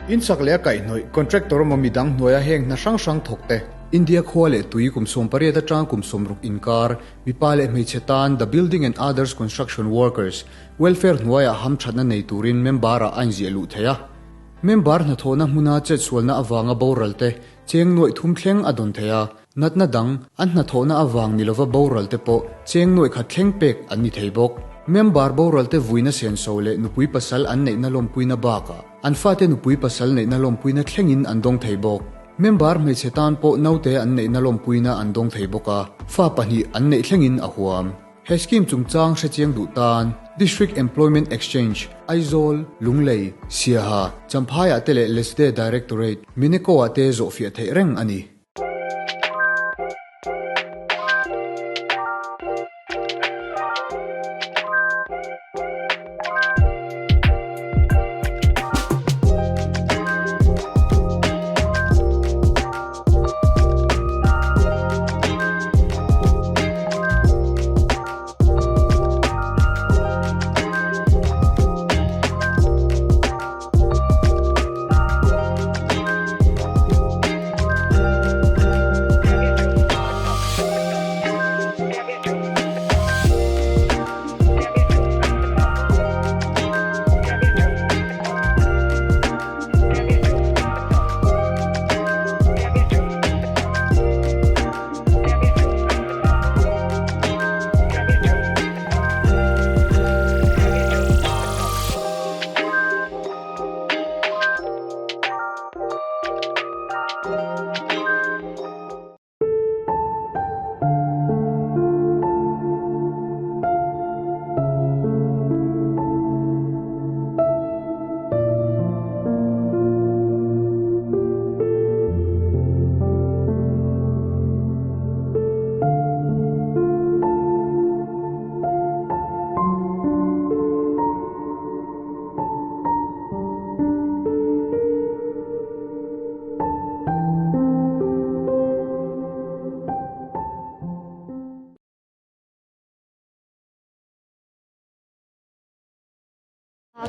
In sak leh a kaihhnawih, contractor emaw midang hnuaia heng hna hrang hrang thawk te. India khua leh tui kum 18 atang kum 60 inkar, mipa leh hmeichhe tan The Building and Others Construction Workers Welfare hnuaiah hamthatna nei turin member-ah a inziah luh theih a. Member hnathawhna hmuna chetsualna avanga boral te cheng nuaih thum thleng a dawn thei a, natna dang an hnathawhna avang ni lova boral te pawh cheng nuaih khat thleng pek an ni thei bawk. Member boral te vuina senso leh nupui pasal an neihna lawmpuina bakah an fate nupui pasal neihna lawmpuina thlengin an dawng thei bawk. Member hmeichhe tan pawh naute an neihna lawmpuina an dawng thei bawk a, fa pahnih an neih thlengin a huam. He scheme chungchang hrechiang duh tan District Employment Exchange, Aizawl, Lunglei, Siaha, Champhaiah te leh Lesde Directorate, Mineko-ah te zawhfiah theih reng a ni.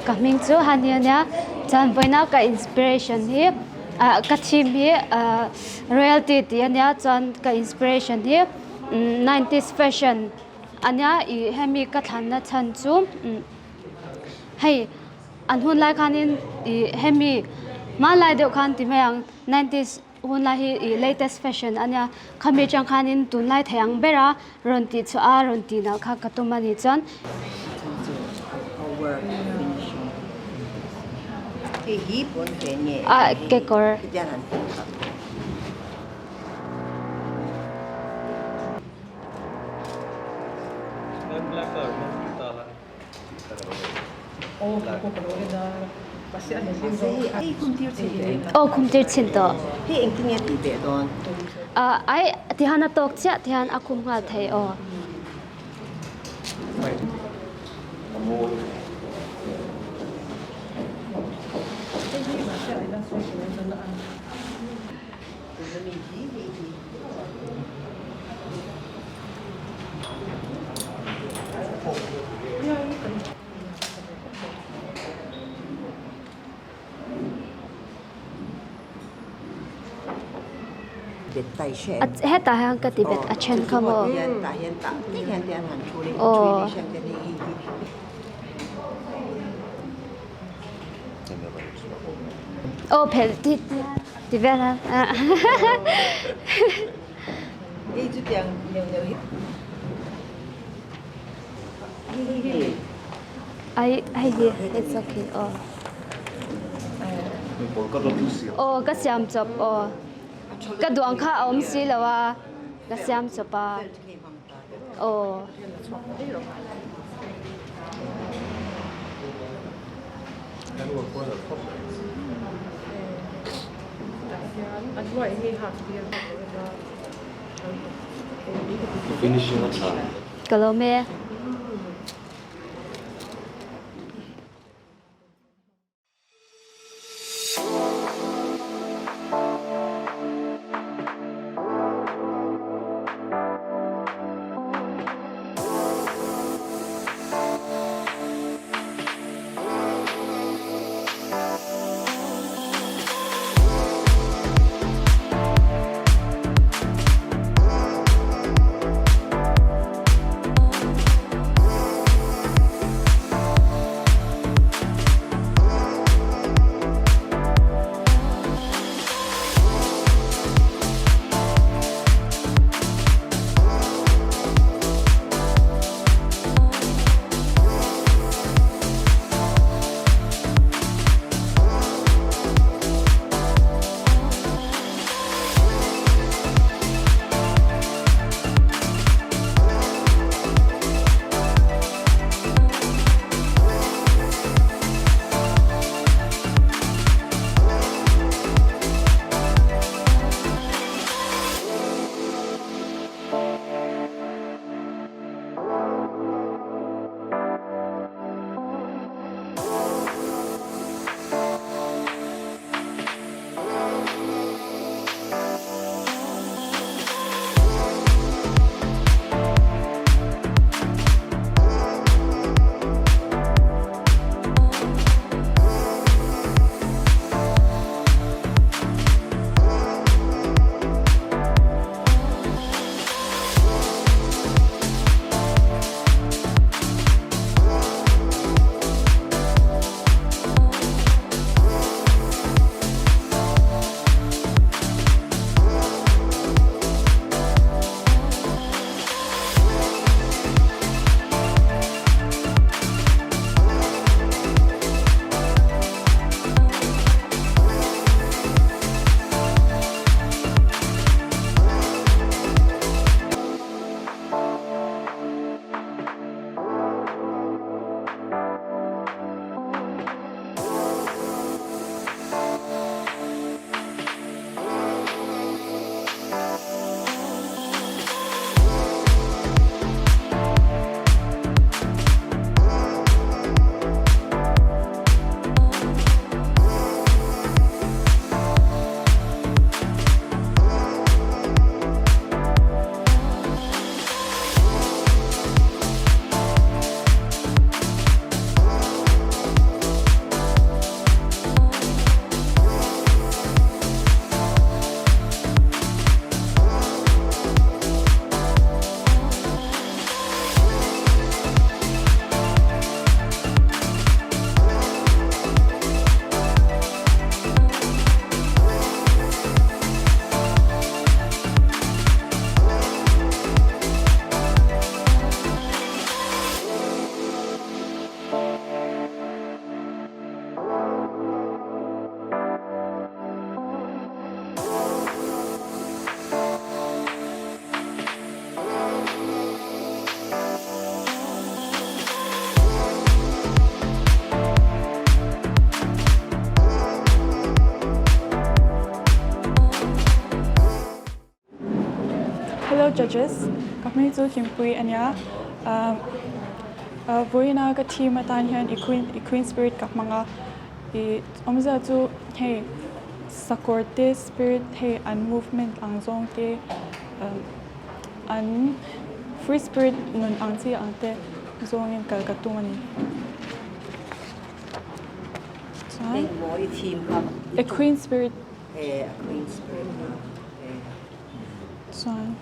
Ka hming chu Hani a nia, chuan vawiina ka inspiration hi ah ka theme hi ah royalty tih a nia chuan ka inspiration hi nineties fashion a nia ih hemi ka thlanna chhan chu hei an hun lai khanin ih hemi hmanlai deuh khan ti mai ang nineties Hunlai hi ih latest fashion a nia, khami atang khanin tunlai thei ang bera rawn tih chhuah a rawn tih nalh kha ka tum a ni chuan. Ah kekawr. Aw khum tir chhin tawh. Ai tihan a tawk chiah tihan a khum nghal thei aw. Hetah hian ka ti bet a then kha maw? Aw. Aw phelh ti ti vel a. Ai hei hi it's okay aw. Aw ka siam chawp aw. Ka duang kha a awm si lo a ka siam chawp a aw. Ka lawm e. Hello judges, ka hming chu Hlimpui a nia. Vawiina ka theme atan hian i queen i queen spirit ka hmang a. I awmzia chu hei sakawr te spirit hei an movement ang zawng te an free spirit nun ang chi ang te zawngin kal ka tum a ni. Chuan a queen spirit. Chuan.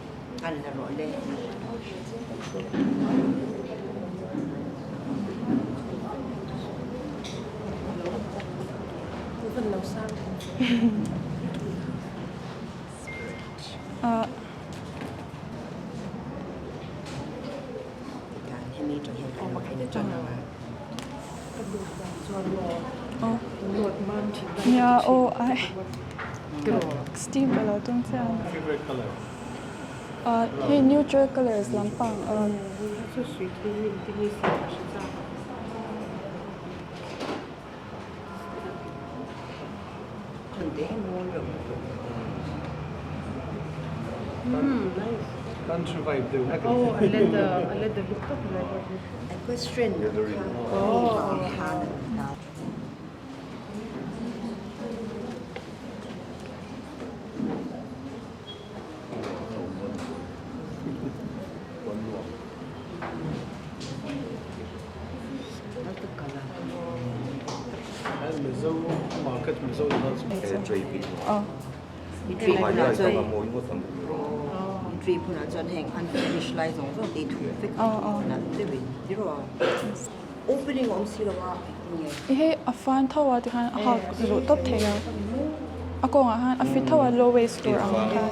Nia aw ai steam ka lo tum chiah a hei neutral colours lampang Hei a fan tho a tikhan a hak luh tawp thei a, a kawngah khan a fit tho a low waist tur ang khan.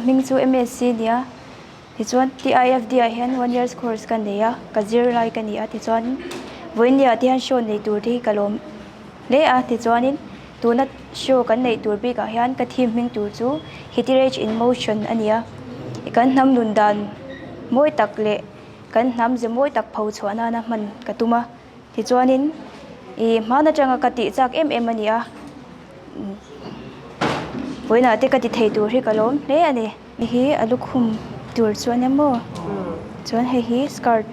hming chu MSc nia tichuan TIFD ah hian one years course ka nei a ka zirlai ka ni a tichuan vawiin ah te hian show nei tur te hi ka lawm hle a tichuanin tuna show kan neih tur bikah hian ka theme hming tur chu Heritage in Motion a ni a kan hnam nun dan mawi tak leh kan hnam ze mawi tak pho chhuah nana hman ka tum a tichuanin ih hmaan atanga ka tih chak em em a ni a. Vawiinah te ka ti thei tur hi ka lawm hle a ni. Hei hi a lukhum tur chu a nia maw? Chuan hei hi skirt.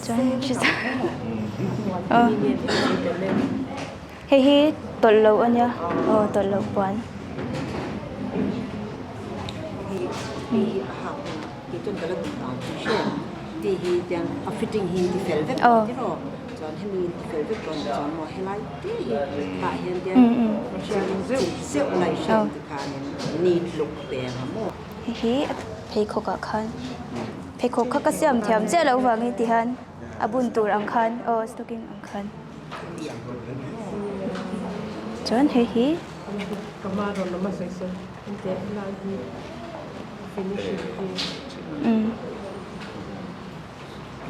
Chuan aw hei hi tawlh loh a nia aw tawlh loh puan. Aw. Hei hi pheikhawk ah khan pheikhawk kha ka siam thiam chiah loh vangin ti hian a bun tur ang khan aw stocking ang khan chuan hei hi.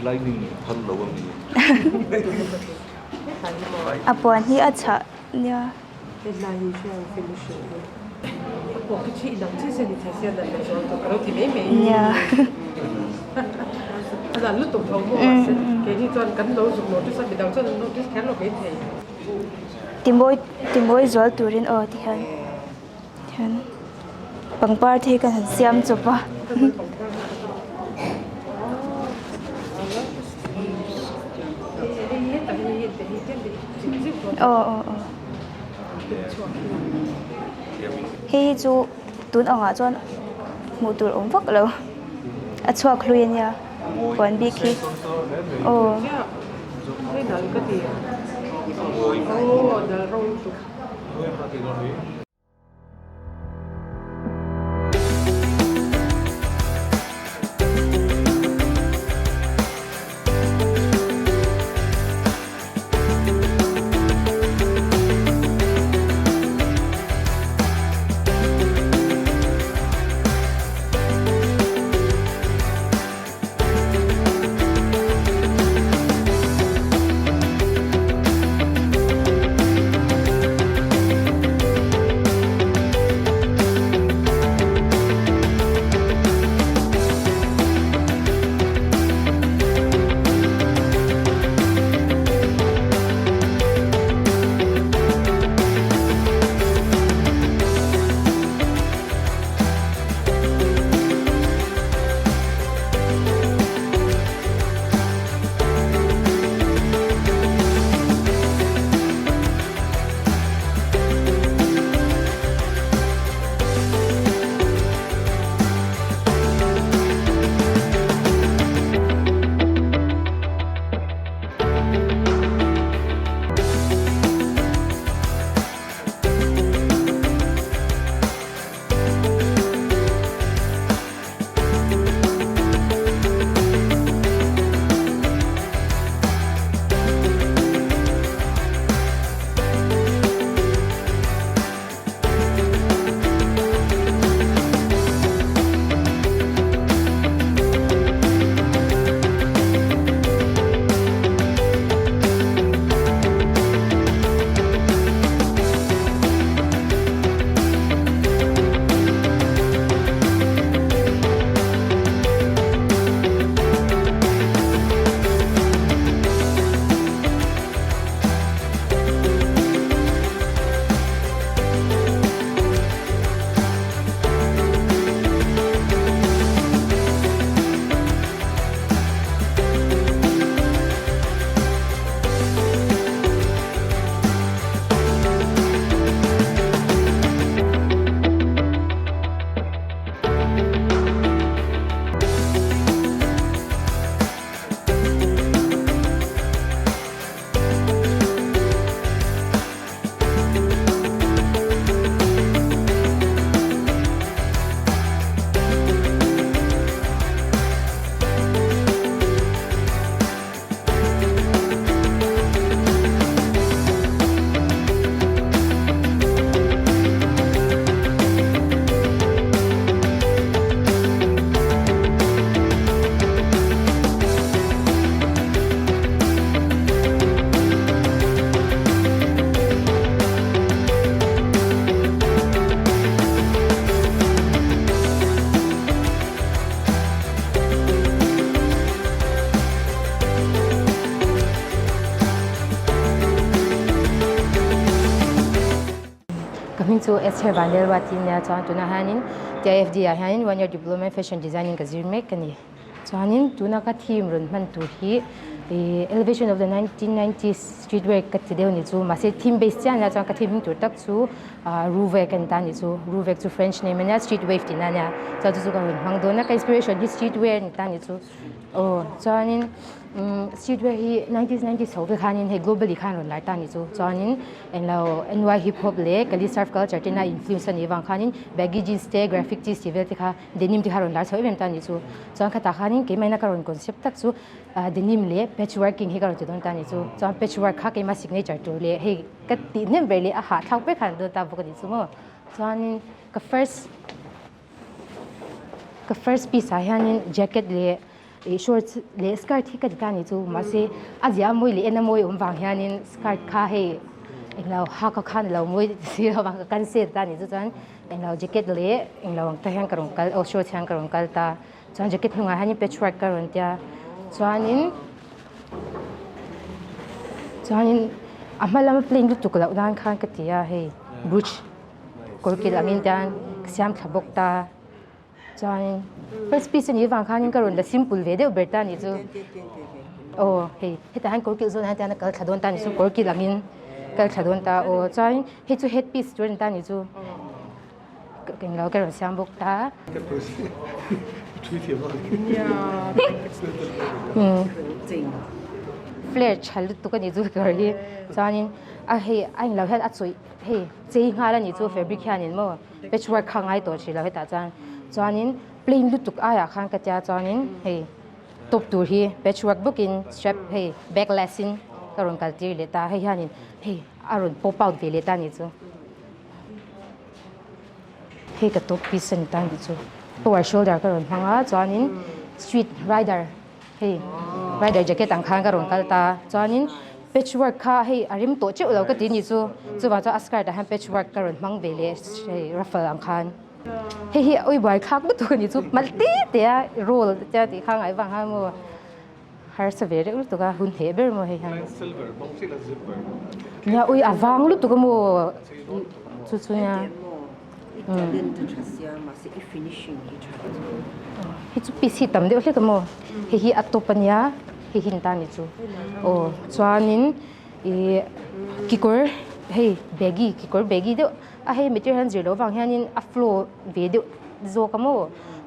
Lining phal lo a mi. A puan hi a chhah nia. Nia. Timawi timawi zual turin aw ti hian hian pangpar te hi kan han siam chawp a. Aw aw aw hei hi chu tun angah chuan hmuh tur awm vak lo a chhuak hlui a nia puan bik hi aw. chu Esther Vandelwati nia chuan tunah hianin TIFD ah hianin one year diploma in fashion designing ka zir mek a ni. Chuanin tuna ka theme rawn hman tur hi ih elevation of the 1990s street wear ka ti deuh a ni chu mahse theme base chiah ania chuan ka theme hming tur tak chu ah Ruvek a ni ta a ni chu Ruvek chu French name ania street wave tihna ania chuan chu chu ka rawn hmang dawn a ka inspiration hi street wear a ni ta a ni chu aw chuanin umm street wear hi 1990s ho vek khanin hei globally khan rawn lar ta a ni chu chuanin Englo NY hip hop leh Kali surf culture te na influence a nih vang khanin baggy jeans te graphic tees tih vel te kha denim te kha rawn lar chho em em ta a nih chu. Chuan khatah khanin keimahina ka rawn concept tak chu denim leh patch working hi ka rawn ti dawn ta a nih chu. Chuan patch work kha keimah signature tur leh hei ka tih hnem ber leh a hahthlak ber khan an dawn ta bawk a nih chu maw. Chuanin ka first ka first piece ah hianin jacket leh Ih shorts leh skirt hi ka ti ta a ni chu mahse a ziah a mawi leh en a mawi awm vang hianin skirt kha hei englo hak a khan alo mawi si lo vang ka cancel ta a ni chu chuan englo jacket leh englo ang te hian ka rawn kal aw shorts hian ka rawn kal ta chuan jacket hnungah hianin patchwork ka rawn tia chuanin chuanin a hma lama plain lutuk loh nan khan ka ti a hei brooch kawr kilh angin tian ka siam thla bawk ta. Chuanin first piece anih avang khanin ka rawn la simple ve deuh ber ta anih chu. Aw hei hetah hian kawr kilh zawn ah hian a kal thla dawn ta anih chu kawr kilh angin kal thla dawn ta aw chuanin hei chu head piece tur a ni ta anih chu englo ka rawn siam bawk ta. Flare tha lutuk anih chu kawr hi chuanin a hei a englo hian a chawih hei chei nghal anih chu fabric hianin maw. Patchwork kha ngai tawh thin lo hetah chuan chuanin plain lutuk aiah khan ka tia chuanin hei top tur hi patchwork bawkin strap hei backless in ka rawn kal tir leh ta hei hianin hei a rawn pop out ve leh ta a nih chu hei ka top piece a ni ta a nih chu power shoulder ka rawn hmang a chuanin street rider. Hei rider jacket ang khan ka rawn kal ta chuanin patch work kha hei a rem tawh teuh lo ka ti ni chu chuvang chuan a skirt ah hian patch work ka rawn hmang ve leh hei ruffle ang khan hei hi a buai thlak lutuk a ni chu mal te te a roll te a tih kha ngaih vang khan maw harsa ve reuh lutuk a hun hneh ber maw hei hian nia ui a vang lutuk a maw chu chu nia. Hi chu piece hi tam deuh hlek a maw hei hi a top a nia hei hi an ta ni chu aw chuanin ih kekawr hei baggy kekawr baggy deuh a hei material hian zir loh avang hianin a flow ve deuh zawk a maw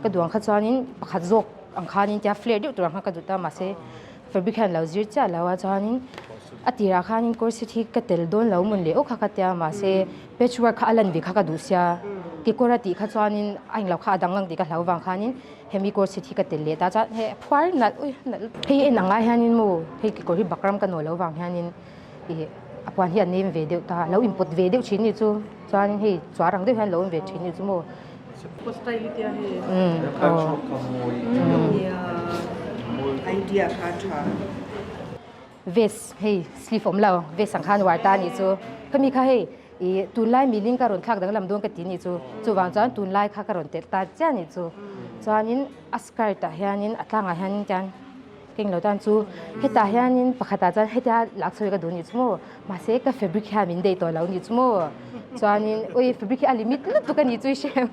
ka duh ang kha chuanin pakhat zawk ang khanin tia flare deuh tur ang kha ka duh ta mahse fabric hian lo zir chiah lo a chuanin a tirah khanin corset hi ka tel dawn lo mawn leh awk kha ka tia mahse patchwork kha a lan ve kha ka duh sia kekawr a tih kha chuanin a englo kha a dang ang tih ka hlau vang khanin hemi corset hi ka tel leh ta chuan hei phuar nalh ui nalh hei en ang lai hianin maw hei kekawr hi bakram ka nawh loh vang hianin ih a puan hi a nem ve deuh ta lo inpawt ve deuh thin ni chu chuanin hei chuar ang deuh hian lo awm ve thin ni chu maw. Vest hei sleeve awm lo vest ang khan uar ta a nih chu khami kha hei ih tunlai miling ka rawn thlak danglam dawn ka ti nih chu chuvang chuan tunlai kha ka rawn telh ta chiah a nih chu chuanin a skirt ah hianin a tlangah hianin chuan Keng lo tan chu hetah hianin pakhatah chuan hetia lak chhuak ka duh nih chu maw mahse ka fabric hian min daih tawh lo nih chu maw chuanin ui fabric hi a limit lutuk a nih chu i hre em.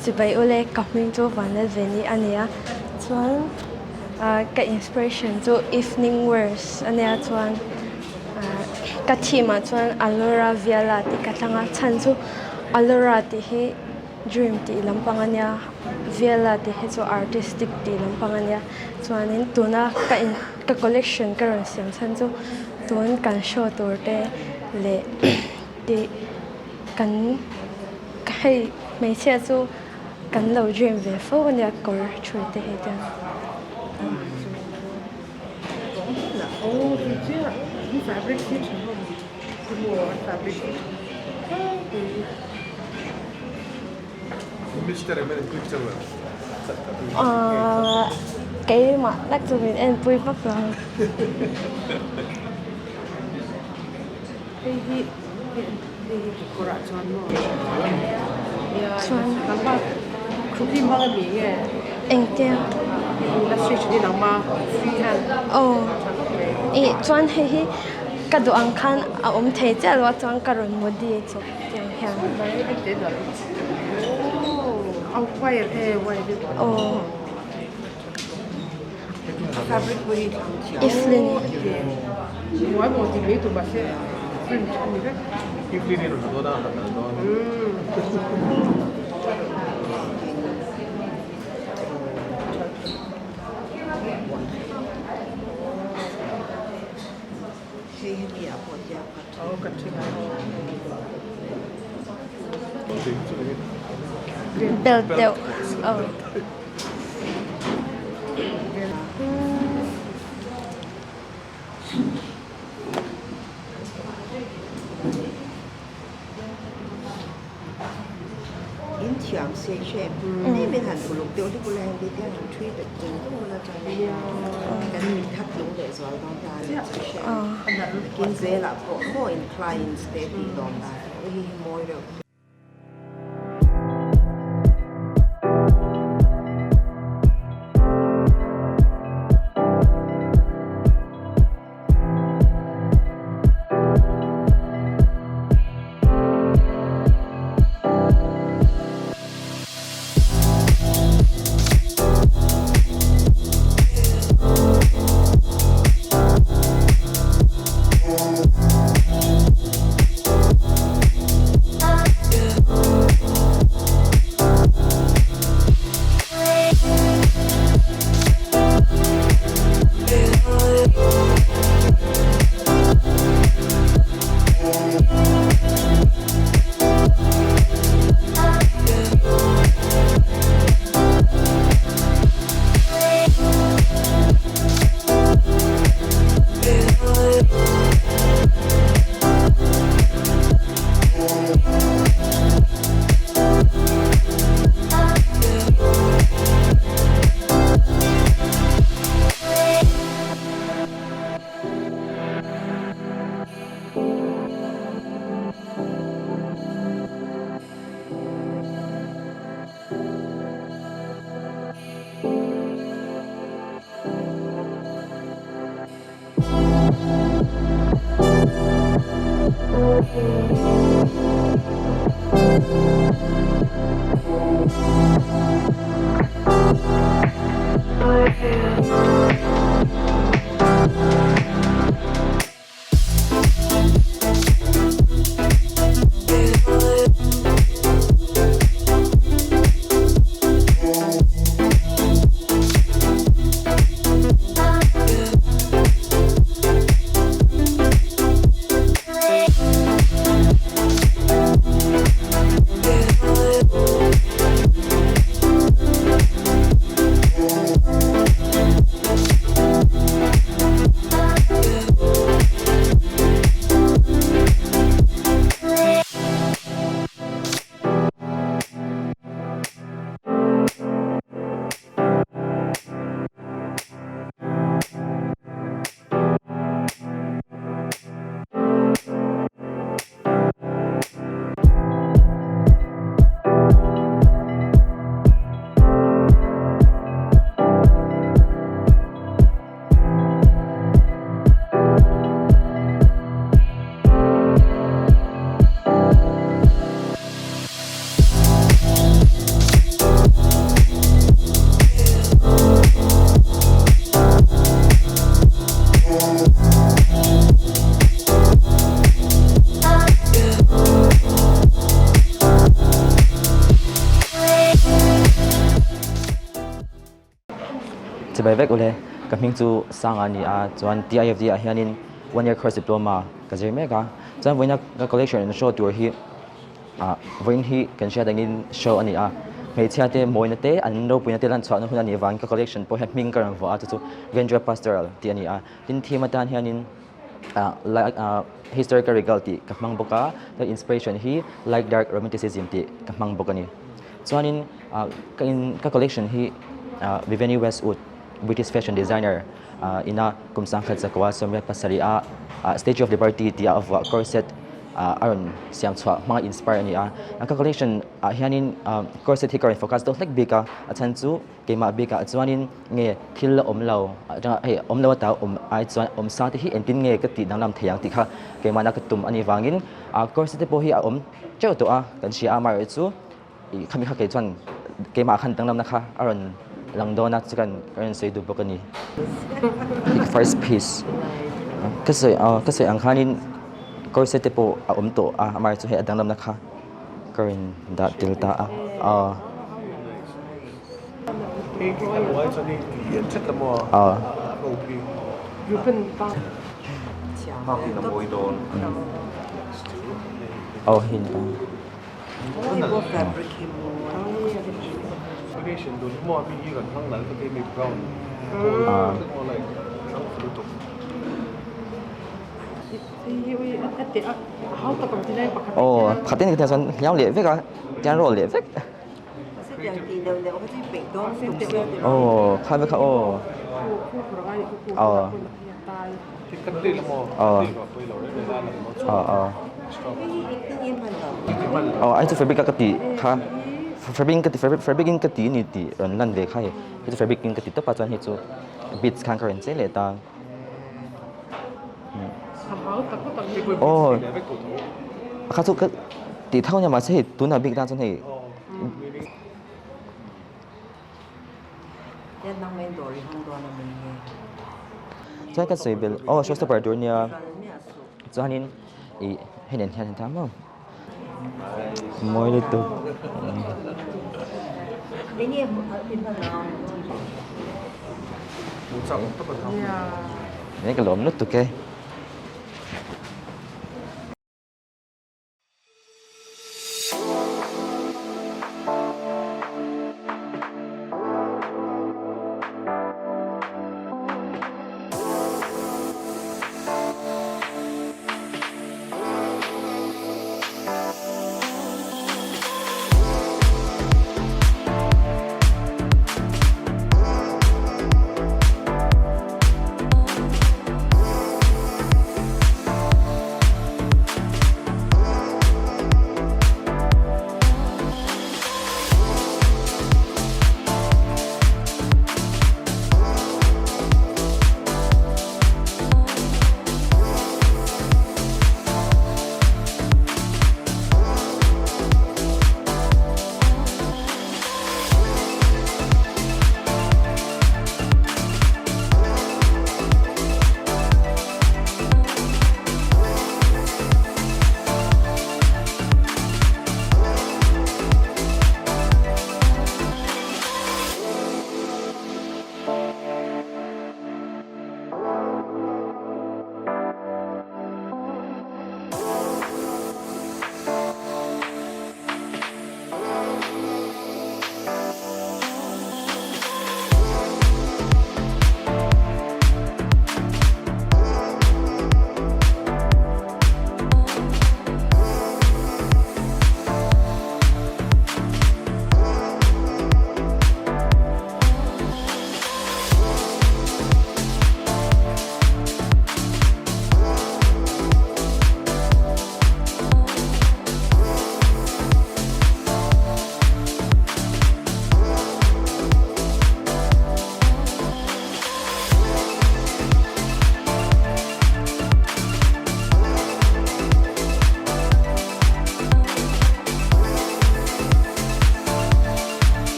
Chibai ule ka hming chu Vanlalveni a nia chuan ka inspiration chu evening wears a nia chuan ka theme ah chuan Alora Viala tih ka thlang a chhan chu Alora tih hi dream tih lampang a nia Viala tih hi chu artistic tih lampang a nia chuanin tuna ka in ka collection ka rawn siam chhan chu tun kan show tur te leh tih kan hei hmeichhia chu kan lo dream ve fo a nia kawr thui te hi te. Ahh keimah tak chu min enpui vak lo. Engtia aw ih chuan hei hi ka duh ang khan a awm thei chiah lo a chuan ka rawn modi chawp tiang hian aw Evelyn Belt deuh aw. In thiam se hre em in han uluk deuh hlek ula heng te han thui bet chung chung ula chuan kan mit khat lung leh zual dawn ta a nih chu hre kin zelah pawh maw in clients te tih dawn dan hi hi mawi reuh. Chibai vek ule, ka hming chu Sanga a ni a, chuan TIFD ah hianin one year course diploma ka zir mek a, chuan vawiina ka collection in show tur hi ah vawiin hi kan hriat angin show a ni a, hmeichhia te mawina te an ropuina te lan chhuahna hun a nih avangin ka collection pawh hian hming ka rawn vuah a, chu chu Grandeur Pastoral tih a ni a, tin theme atan hianin ah like ah historical regal tih ka hmang bawk a, chuan inspiration hi light dark romanticism tih ka hmang bawk a ni. Chuanin ah ka in ka collection hi ah Vivienne Westwood British fashion designer ah ina kum sangkhat zakua sawmriat pasarih a ah Statue of Liberty tih a vuah corset ah a rawn siam chhuah hmanga inspire a ni a. Ka collection ah hianin ah corset hi ka rawn focus deuh hlek bik a, a chhan chu keimah bikah chuanin nge thil la awm lo hei awm lo ata awm ai chuan awm sa te hi engtin nge ka tih danglam thei ang tih kha keimahna ka tum a nih vangin ah course te pawh hi a awm teuh tawh a kan hria a amaherawhchu ih khami kha kei chuan keimah khan danglamna kha a rawn lang dawn a chu kan ka rawn sawi duh bawk a ni. First piece ka sawi ka sawi ang khanin course te pawh a awm tawh a amaherawhchu hei a danglamna kha ka rawn dah tel ta a aw. Aw khatin ka tiang chuan hliau leh vek a tiang rawh leh vek. Aw kha vek kha aw aw aw aw aw aw ai chu fabric a ka tih kha fabric in ka ti fabric in ka ti ni tih rawn lan ve kha hei hei chu fabric in ka ti tawp a chuan hei chu beads khan ka rawn chei leh ta aw kha chu ka tih tho nia mahse hei tunah bik tan chuan hei chuan ka sawi belh aw show stopper tur nia chuanin ih hei nen hian ta maw mawi lutuk. Ka lawm lutuk e.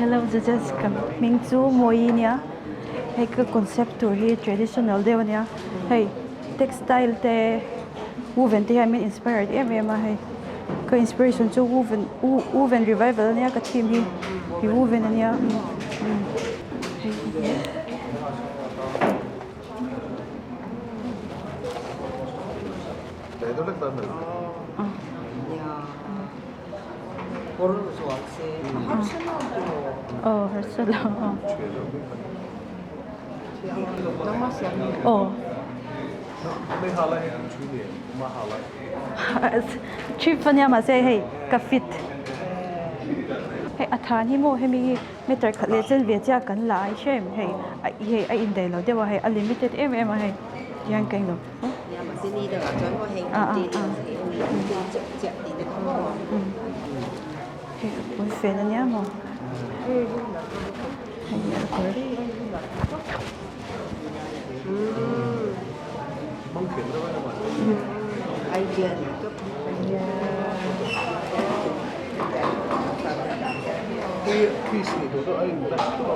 Hello judges ka hming chu Mawi nia hei ka concept tur hi traditional deuh ania hei textile te woven te hian min inspired em em a hei ka inspiration chu woven woven revival ania ka theme hi hi woven ania hei hi. Aw harsa lo aw. Aw. Trip ania mahse hei ka fit. Hei a than hi maw hemi hi meter khat leh chen ve chiah kan la a i hre em hei hei a indaih lo deuh a hei a limited em em a hei tihian ka inlo. Hei a pawn fen ania maw hei hi a kawr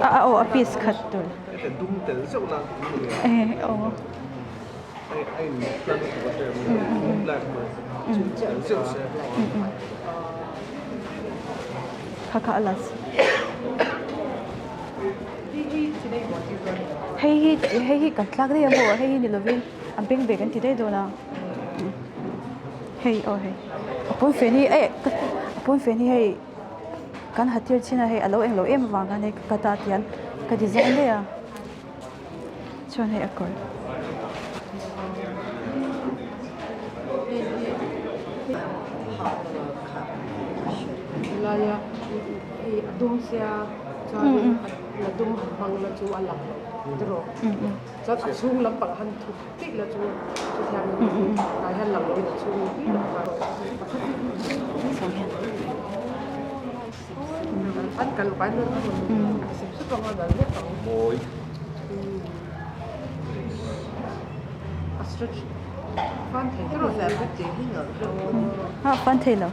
a aw a piece khat tur aw. Kha kha a las. Hei hi hei hi kan tlak daih a maw hei hi ni lovin a beng ve kan ti daih dawn a hei aw hei a pawn fen hi eh a pawn fen hi hei kan ha tir chin a hei a lo englo em avang khan hei ka ta tian ka design daih a. Chuan hei a kawr. Laia hei a dum sia chuanin la dum han hmang la chu a lang tiraw chuan a chhung lampang han thup tih la chu chutiangin tlai hian lang loin a chhung hi lo kha Ha fan thei lo.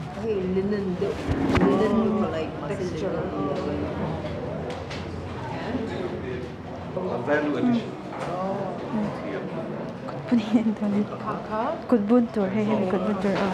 Kut bun tur hei hemi kut bun tur a.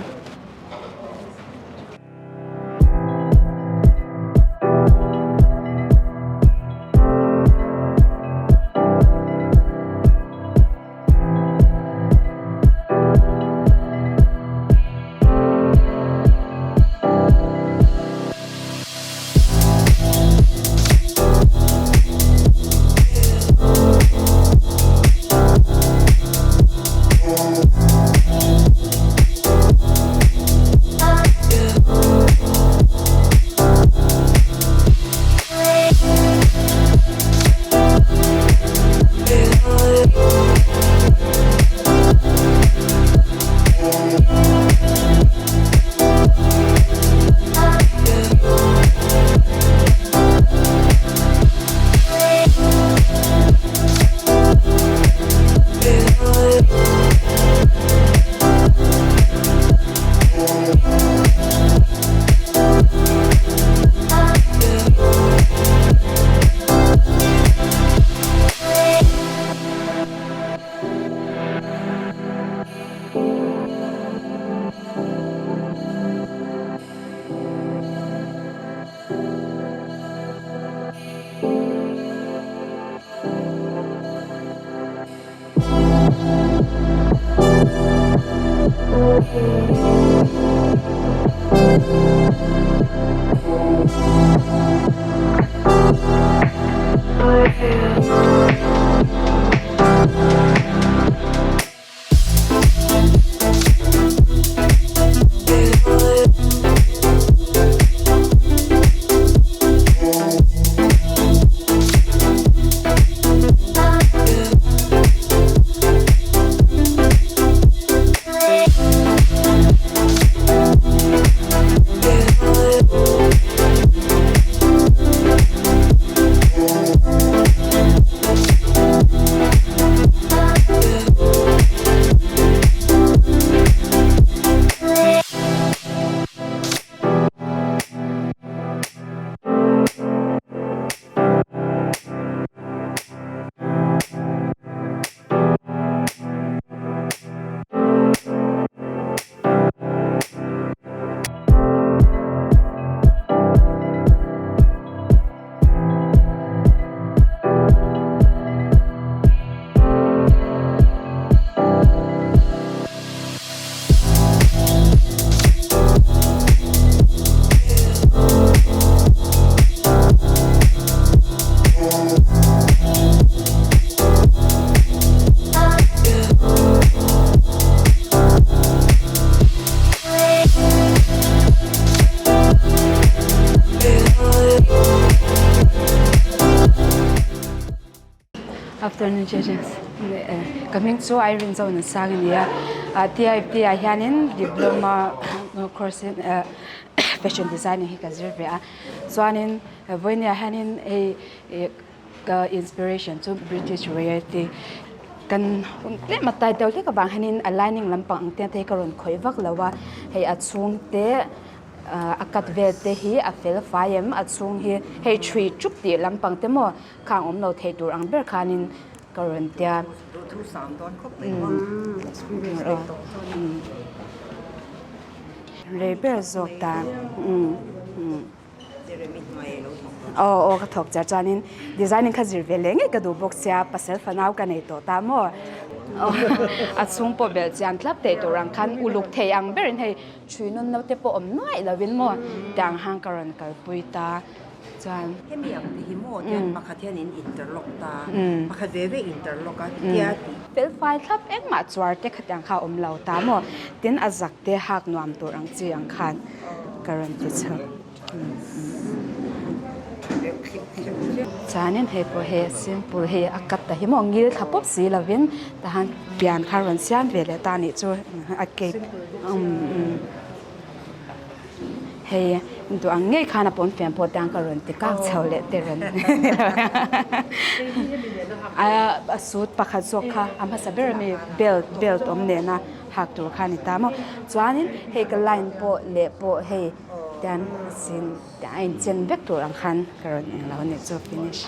Afternoon judges. Ka hming chu Irene Zonunsang a ni a. TIFT ah hianin diploma course in fashion designing hi ka zir ve a. Chuanin vawinia hianin hei ka inspiration chu British royalty kan tlem a tai deuh hlek avang hianin a lining lampang ang te hi ka rawn khawih vak lo a. Hei a chhung te a cut vel te hi a fel fai em a chhung hi hei thui chup tih lampang te maw Khang awm lo thei tur ang ber khanin ka rawn tia. Duhthusam dawn khawp mai maw? Experience nei tawh chuan. Rei ber zawk ta. Jeremy hnuai alo thawk dawn. Aw aw ka thawk char chuanin designing kha zir ve leh ngei ka duh bawk sia pasal fanau ka nei tawh ta maw. A chhung pawh belh chian tlap thei tur ang khan uluk thei ang berin hei thui nun naute pawh awm nuaih lovin maw tiang hang ka rawn kalpui ta. Chuan. Hemi ang te hi maw tian pakhat hian in interlock ta, pakhat ve ve interlock a tia tih. Fel fai thlap engmah chuar te khatiang kha a awm lo ta maw? Tin a zak te hak nuam tur ang chi ang khan ka rawn ti chho. Chuanin hei pawh hi simple hei a cut ta hi maw ngil thla pawp si lovin tahan pian kha rawn siam ve leh ta nih chu a cape. Hei duh ang ngei khan a pawn fiam pawh tiang ka rawn ti kak chho leh te rawn a suit pakhat zawk kha a hmasa ber ami belt belt awm nena hak tur kha a ni ta maw chuanin hei ka line pawh leh pawh hei tian sin a inchen vek tur ang khan ka rawn englo a nih chu finish.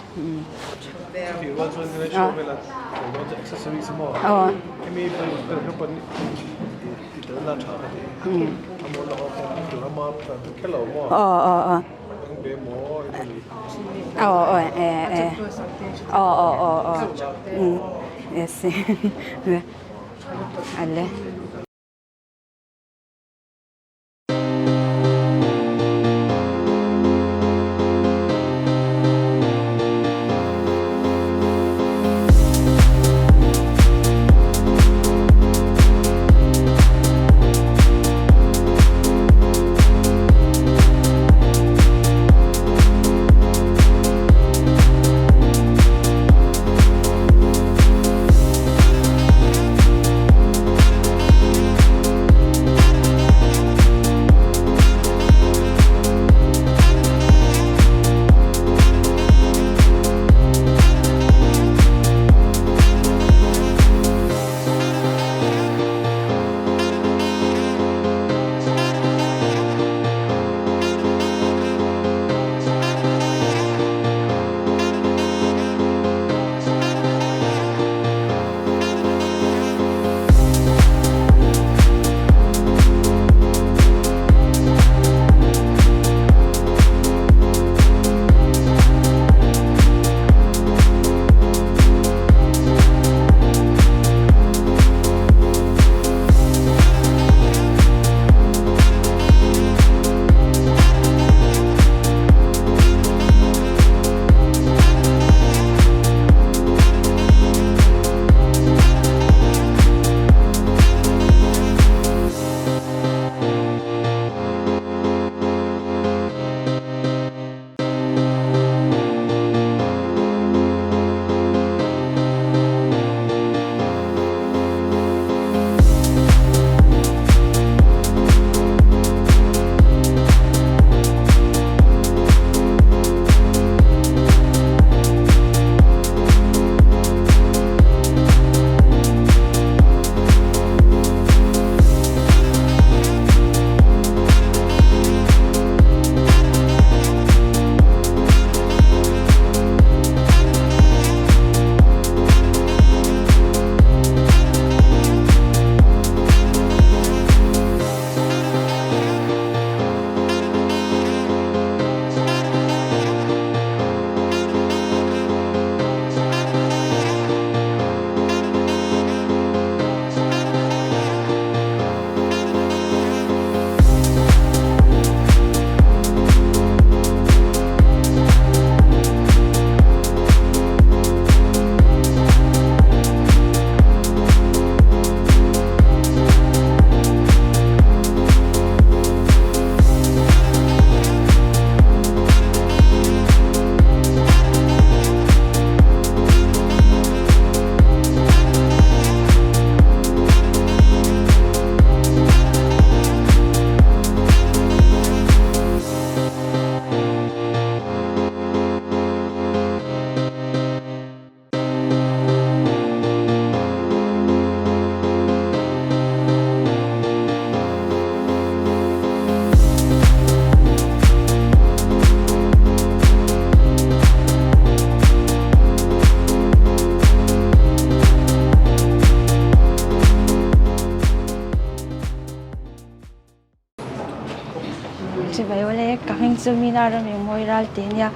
chu Mina Ramengmawi Ralte nia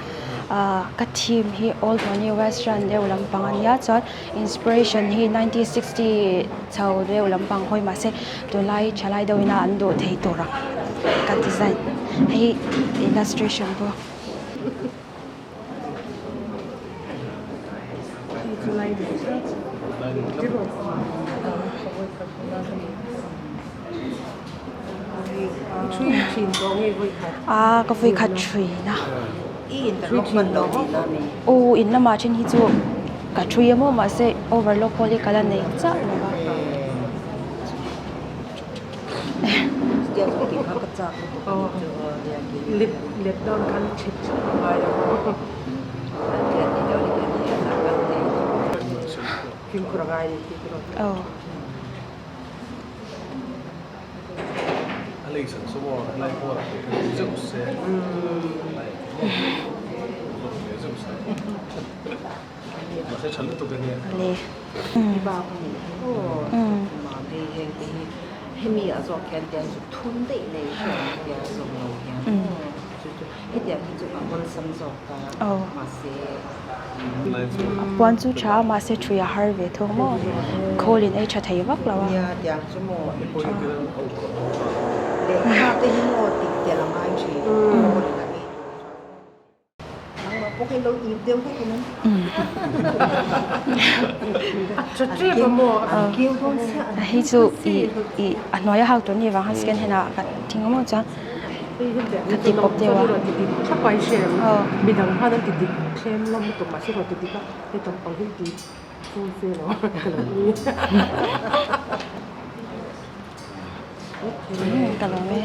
ah ka theme hi old money western deuh lampang a nia chuan inspiration hi 1960 chho deuh lampang hawi mahse tunlai thalai deuh ina an duh thei tur ang ka design hei illustration pawh. A ka vui khat thin a aw in lamah then hi chu ka thui emaw mahse overlock pawh hi ka la nei chauh lo va. Aw. A puan chu tha a mahse thui a har ve thung maw khawl in ei tha thei vak lo a. Hei chu ih ih a hnuaia hak tur ni vang khan second hand ah ka thing a maw chuan ka ti pawp deuh a. Ka lawm e.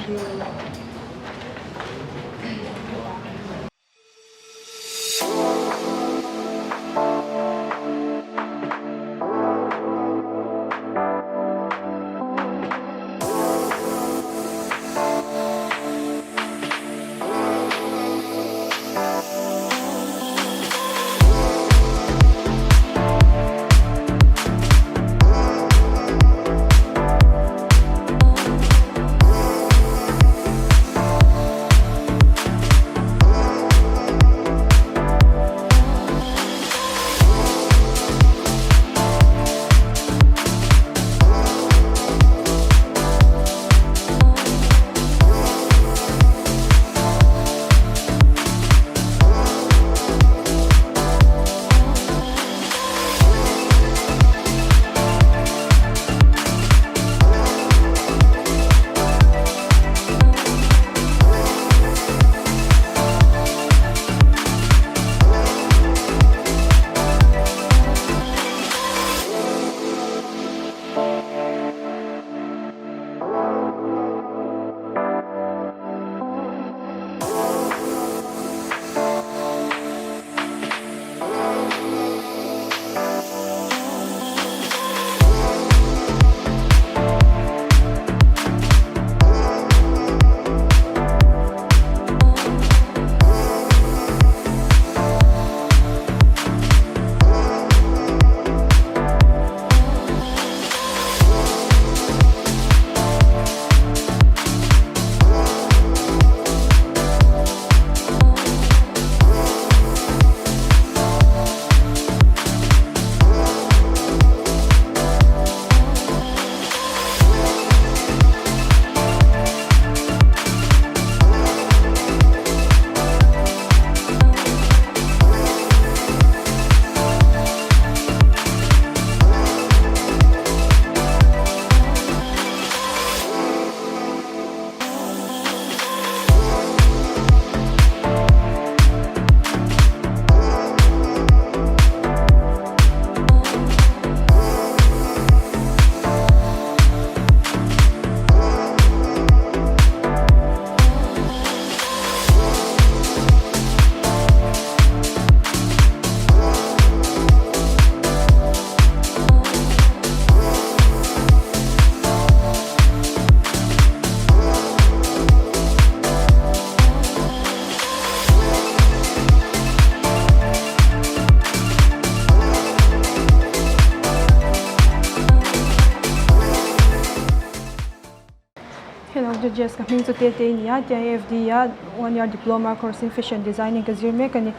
Jess ka hming chu Tete i ni a, TIFD a one year diploma course in fashion designing ka zir mek a ni.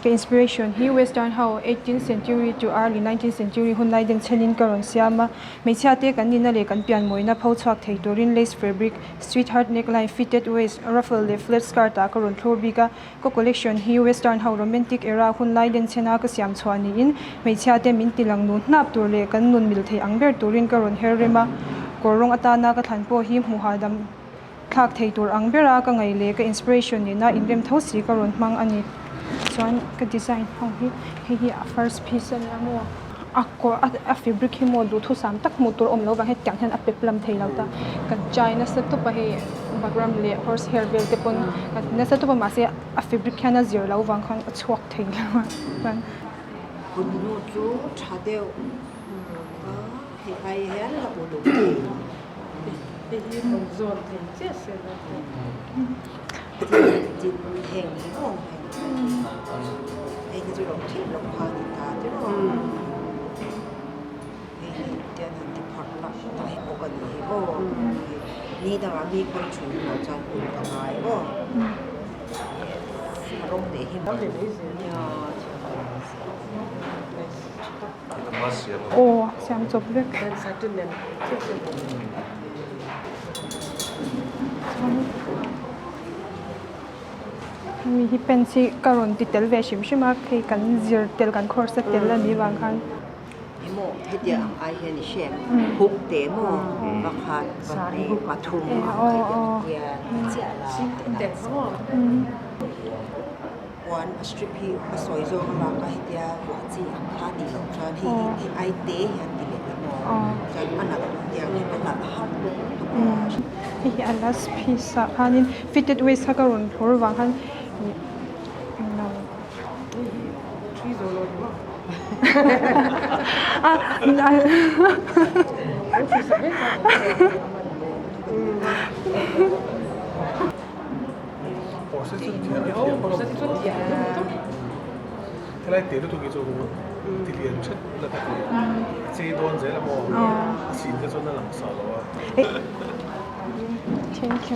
Ka inspiration hi western ho eighteenth century to early nineteenth century hun lai den chhenin ka rawn siam a. Hmeichhia te kan nihna leh kan pian mawina pho chhuak thei turin lace fabric, sweetheart neckline, fitted waist, ruffle leh flat skirt ah ka rawn thlur bik a. Ka collection hi western ho romantic era hun lai den chhena ka siam chhuah niin hmeichhia te min ti lang nu hnap tur leh kan nun mil thei ang ber turin ka rawn her rem a. Kawr rawng atana ka thlan pawh hi hmu hahdam thlak thei tur ang bera ka ngaih leh ka inspiration nena inrem tho si ka rawn hmang a ni. Chuan ka design ho hi hei hi a first piece a nia maw? A kawr a fabric hi maw duhthusam tak hmuh tur a awm loh vang hian tiang hian a pep lam thei lo ta. Kan chai nasa tawp a hei background leh horse hair vel te pawn kan ti nasa tawp a mahse a fabric hian a zir loh vang khan a chhuak thei lo a chuan. Kutnu chu tha deuh a hei ai hian la uluk thei. Hei hi rawn zawn thei chiah se la tih. Tin heng hi maw hei hi chu lo thil lo kha ni ta tiraw hei hi tian han ti phak la tah hi bawk a ni hi aw ni dangah mi khawn chhun lo chuan uluk a ngai aw a rawng leh hi Aw siam chawp vek. Hemi hi pants hi ka rawn ti tel ve hrim hrim a hei kan zir tel kan course a tel a nih vang khan. Emaw hetiang ang ai hian i hriat hook te emaw pakhat pahnih pathum ang ai te ang hian a chiah la. Puan a strip hi a sawi zawng a lak a hetia vuah chi ang kha a nih loh chuan hei hi hei ai te hian ti leh la maw chuan a nalh duh tiang hian a nalh har tuk tuk a. Hei hi a last piece ah khanin fitted waist kha ka rawn thlawr vang khan ih englo Hei hi thui zawh lo ni maw? A An thui sak vek a. Helai te lutuk hi chu ti lian thet la ka ti a chei dawn zel a maw a sin te chuan a lang sa lo a. Thank you.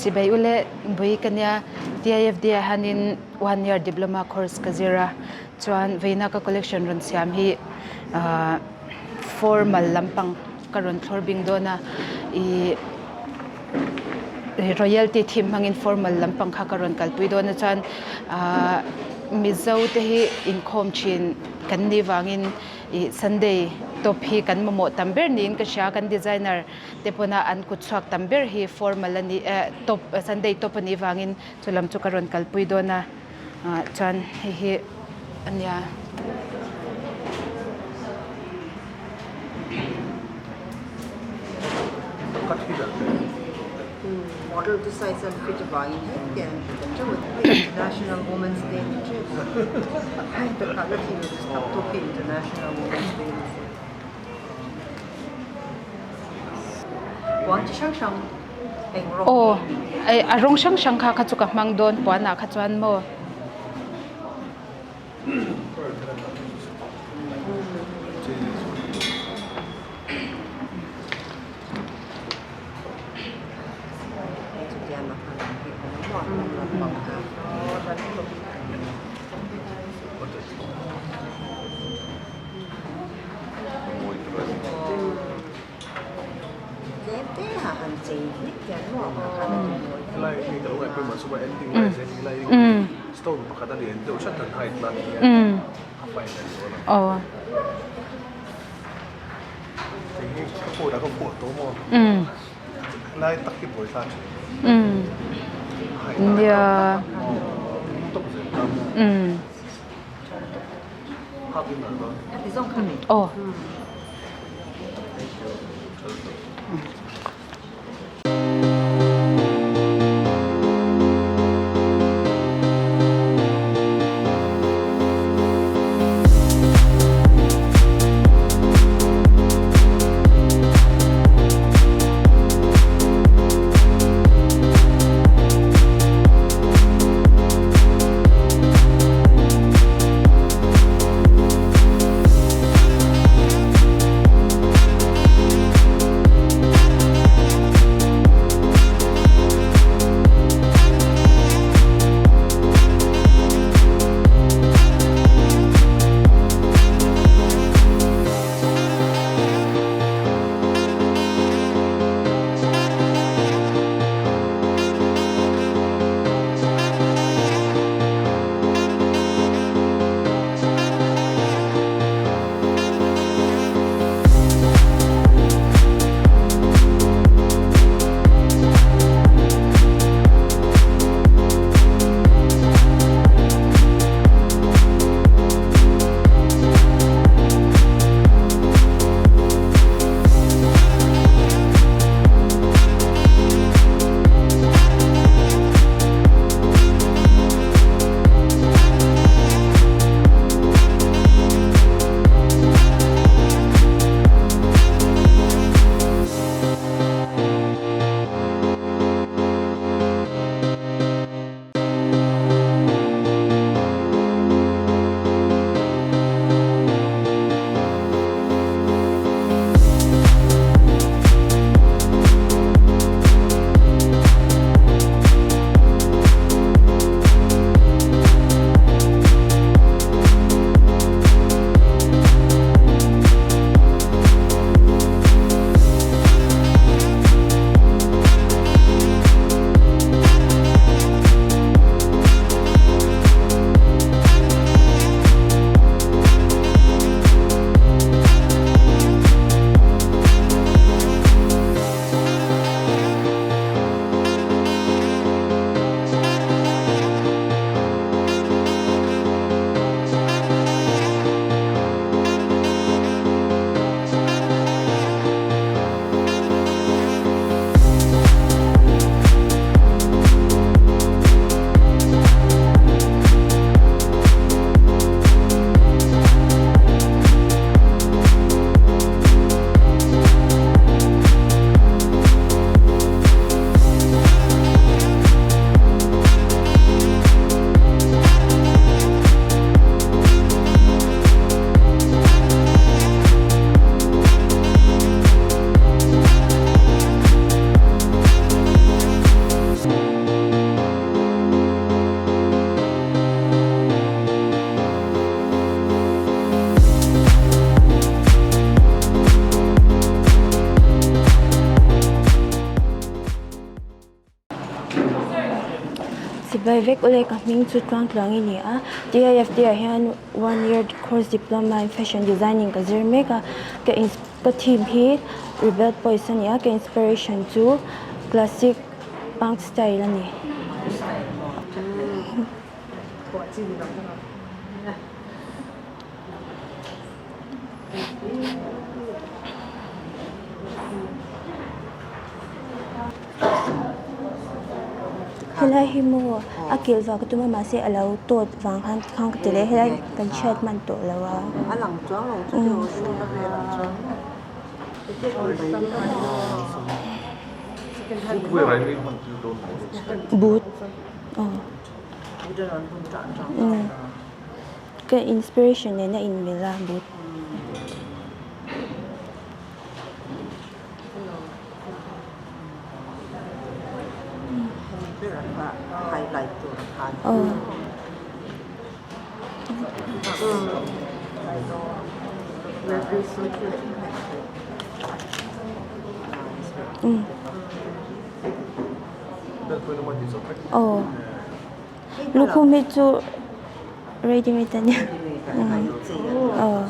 Chibai ule bui ka nia TIFD ah hianin one year diploma course ka zir a chuan vawiina ka collection rawn siam hi ahh formal lampang ka rawn thlawr bing dawn a ih royalty theme hmangin formal lampang kha ka rawn kalpui dawn a chuan ahh mizo te hi inkhawm thin kan nih vangin ih sunday tawp hi kan mamawh tam ber niin ka hria kan designer te pawna an kut chhuak tam ber hi formal a nih eh tawp sunday tawp a nih vangin chu lam chu ka rawn kalpui dawn a ah chuan hei hi a nia. Model to size an fit avangin hetiang International Women's Day ni tep a hei takah la thil tak tawk hi International Women's Day ni se. Puan chi hrang hrang eng rawng Aw a rawng hrang hrang kha kha chu ka hmang dawn puanah kha chuan maw. Nia. Aw. Chibai vek ule ka hming chu tluang tluang i ni a, TIFT ah hian one year course diploma in fashion designing ka zir mek a, ka ins ka theme hi rebel boys a ni a, ka inspiration chu classic punk style a ni. Helai hi maw a kilh vang ka tum a mahse a lo tawt vang khan khang ka ti leh helai kan chhiat hman tawh lo a. Boot aw. Ka inspiration nen a inmil a but. Aw. Aw. Lukhum hi chu ready made a nia. Aw.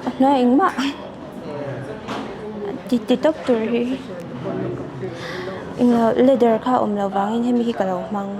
A hnuai engmah ti ti tawp tur hi englo leather kha a awm loh vangin hemi hi ka lo hmang.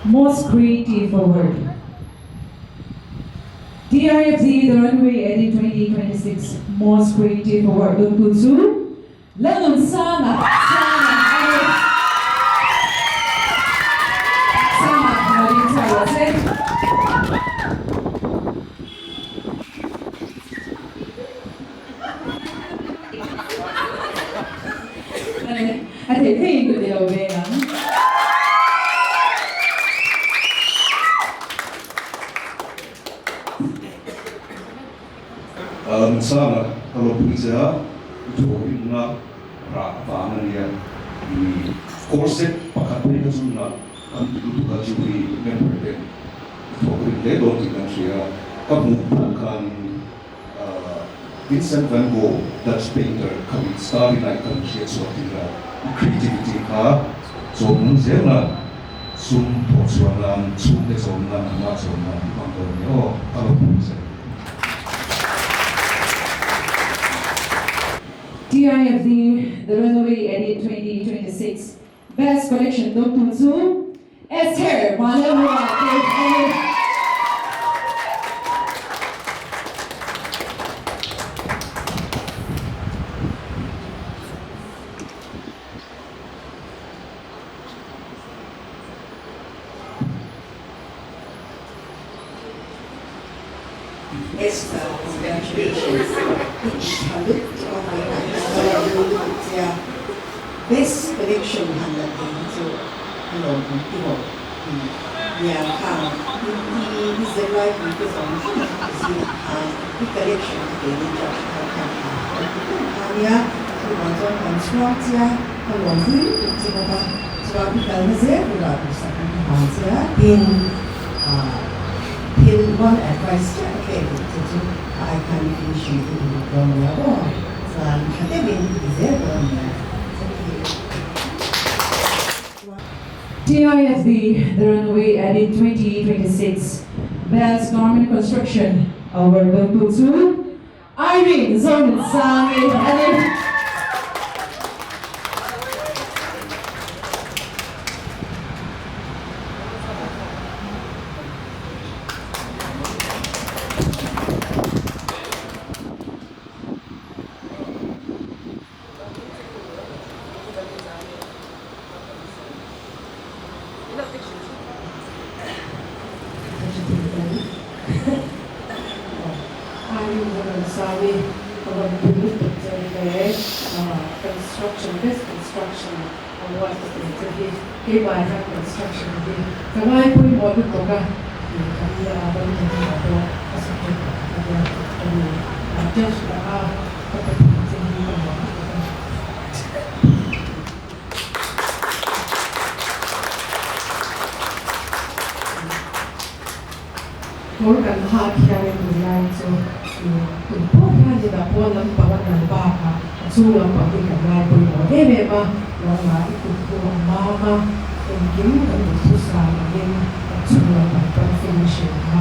Most Creative Award. TIFD The Runway Edit 2026 Most Creative Award dawngtu chu Lalnunsanga Sanga a ni. Sanga lo ding chhuak rawh se. A theih theihin ka ti lo ve ang. Nunsanga ka lawmpui che a, i thawhrimna rah vang a nia. I corset pakhat phei kha chu nalh kan ti lutuk a, jury member ten i thawhrim hle dawn tih kan hria a, ka hmuh phawt khanin Vincent van Gogh, Dutch painter kha min Starry Night kha min hriat chhuah tir a, i creativity kha chawm nung zel na, sum thawh chhuah nan, chhungte chawm nan, nangmah chawm nan i hmang dawn nia aw, ka lo phu che. TIFD The Runaway Edit 2026 Best Collection dawngtu chu Esther Vanlalruah te a ni. Esther, congratulations. I tha lutuk a vawiinah hian ka lo lut lutuk che a, best collection han la thei hi chu a lawmawm tihawh nia khang i i zirlai pui te zawng zawng zingah khan i collection kha keini judge thar khan tha kan ti ber kha nia, chuvang chuan kan chhuang che a, ka lawmpui lutuk che bawk a, chuan i kalna zel turah duhsak kan ka hlan che a, tin. Thil one advice chiah ka pek duh che chu a ai khan i finishing i uluk dawn nia aw, chuan tha deuhin i ti zel dawn nia. Thank you. TIFD The Runway Edit 2026 Best Garment Construction Award dawngtu chu Irene Zonuntsangi a ni. Construction best construction award ka pe che hi keimah hian construction hi ka ngai pawimawh lutuk a tih kan ram thlenah pawh ka subject pakhat a nia ka ni judge lah a ka pe thei che hi ka nuam lutuk a. Kawr kan hak hianin tunlai chu tum pawh hianin a pawn lampang a nal bakah a chung lampang hi kan ngai pawimawh em em a, nangmah i kut chu a mam a, engkim kan duhthusam angin a chung lampang pawn finishing kha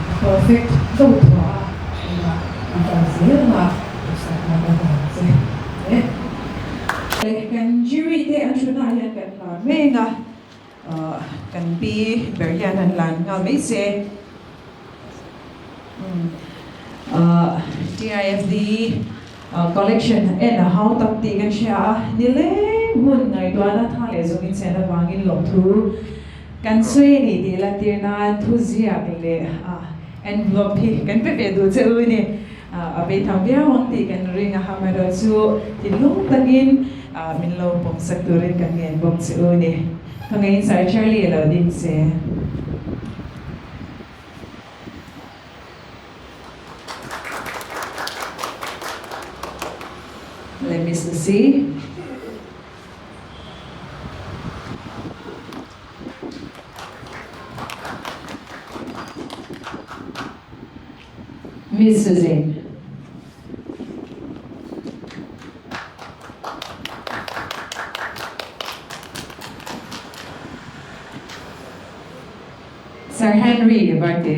a perfect deuh thuah a, tunah i kal zelna duhsakna ka vang che e. Kan jury te an thutna ah hian kan hlar mek a. Kan pi ber hian han lan nghal mai se. TIFD collection en a hau tak tih kan hria a, nileng hun ngaihtuahna tha leh zawngin chen avangin lawmthu kan sawi a ni tih lantir nan thuziak leh envelope hi kan pe ve duh che u a ni. A bei tham viau ang tih kan ring a, amaherawh chu thinlung takin min lo pawmsak turin kan ngen bawk che u ni. Ka ngeiin Sir Charlie a lo ding che. Let me see. Miss Suzanne. Sir Henry Varte.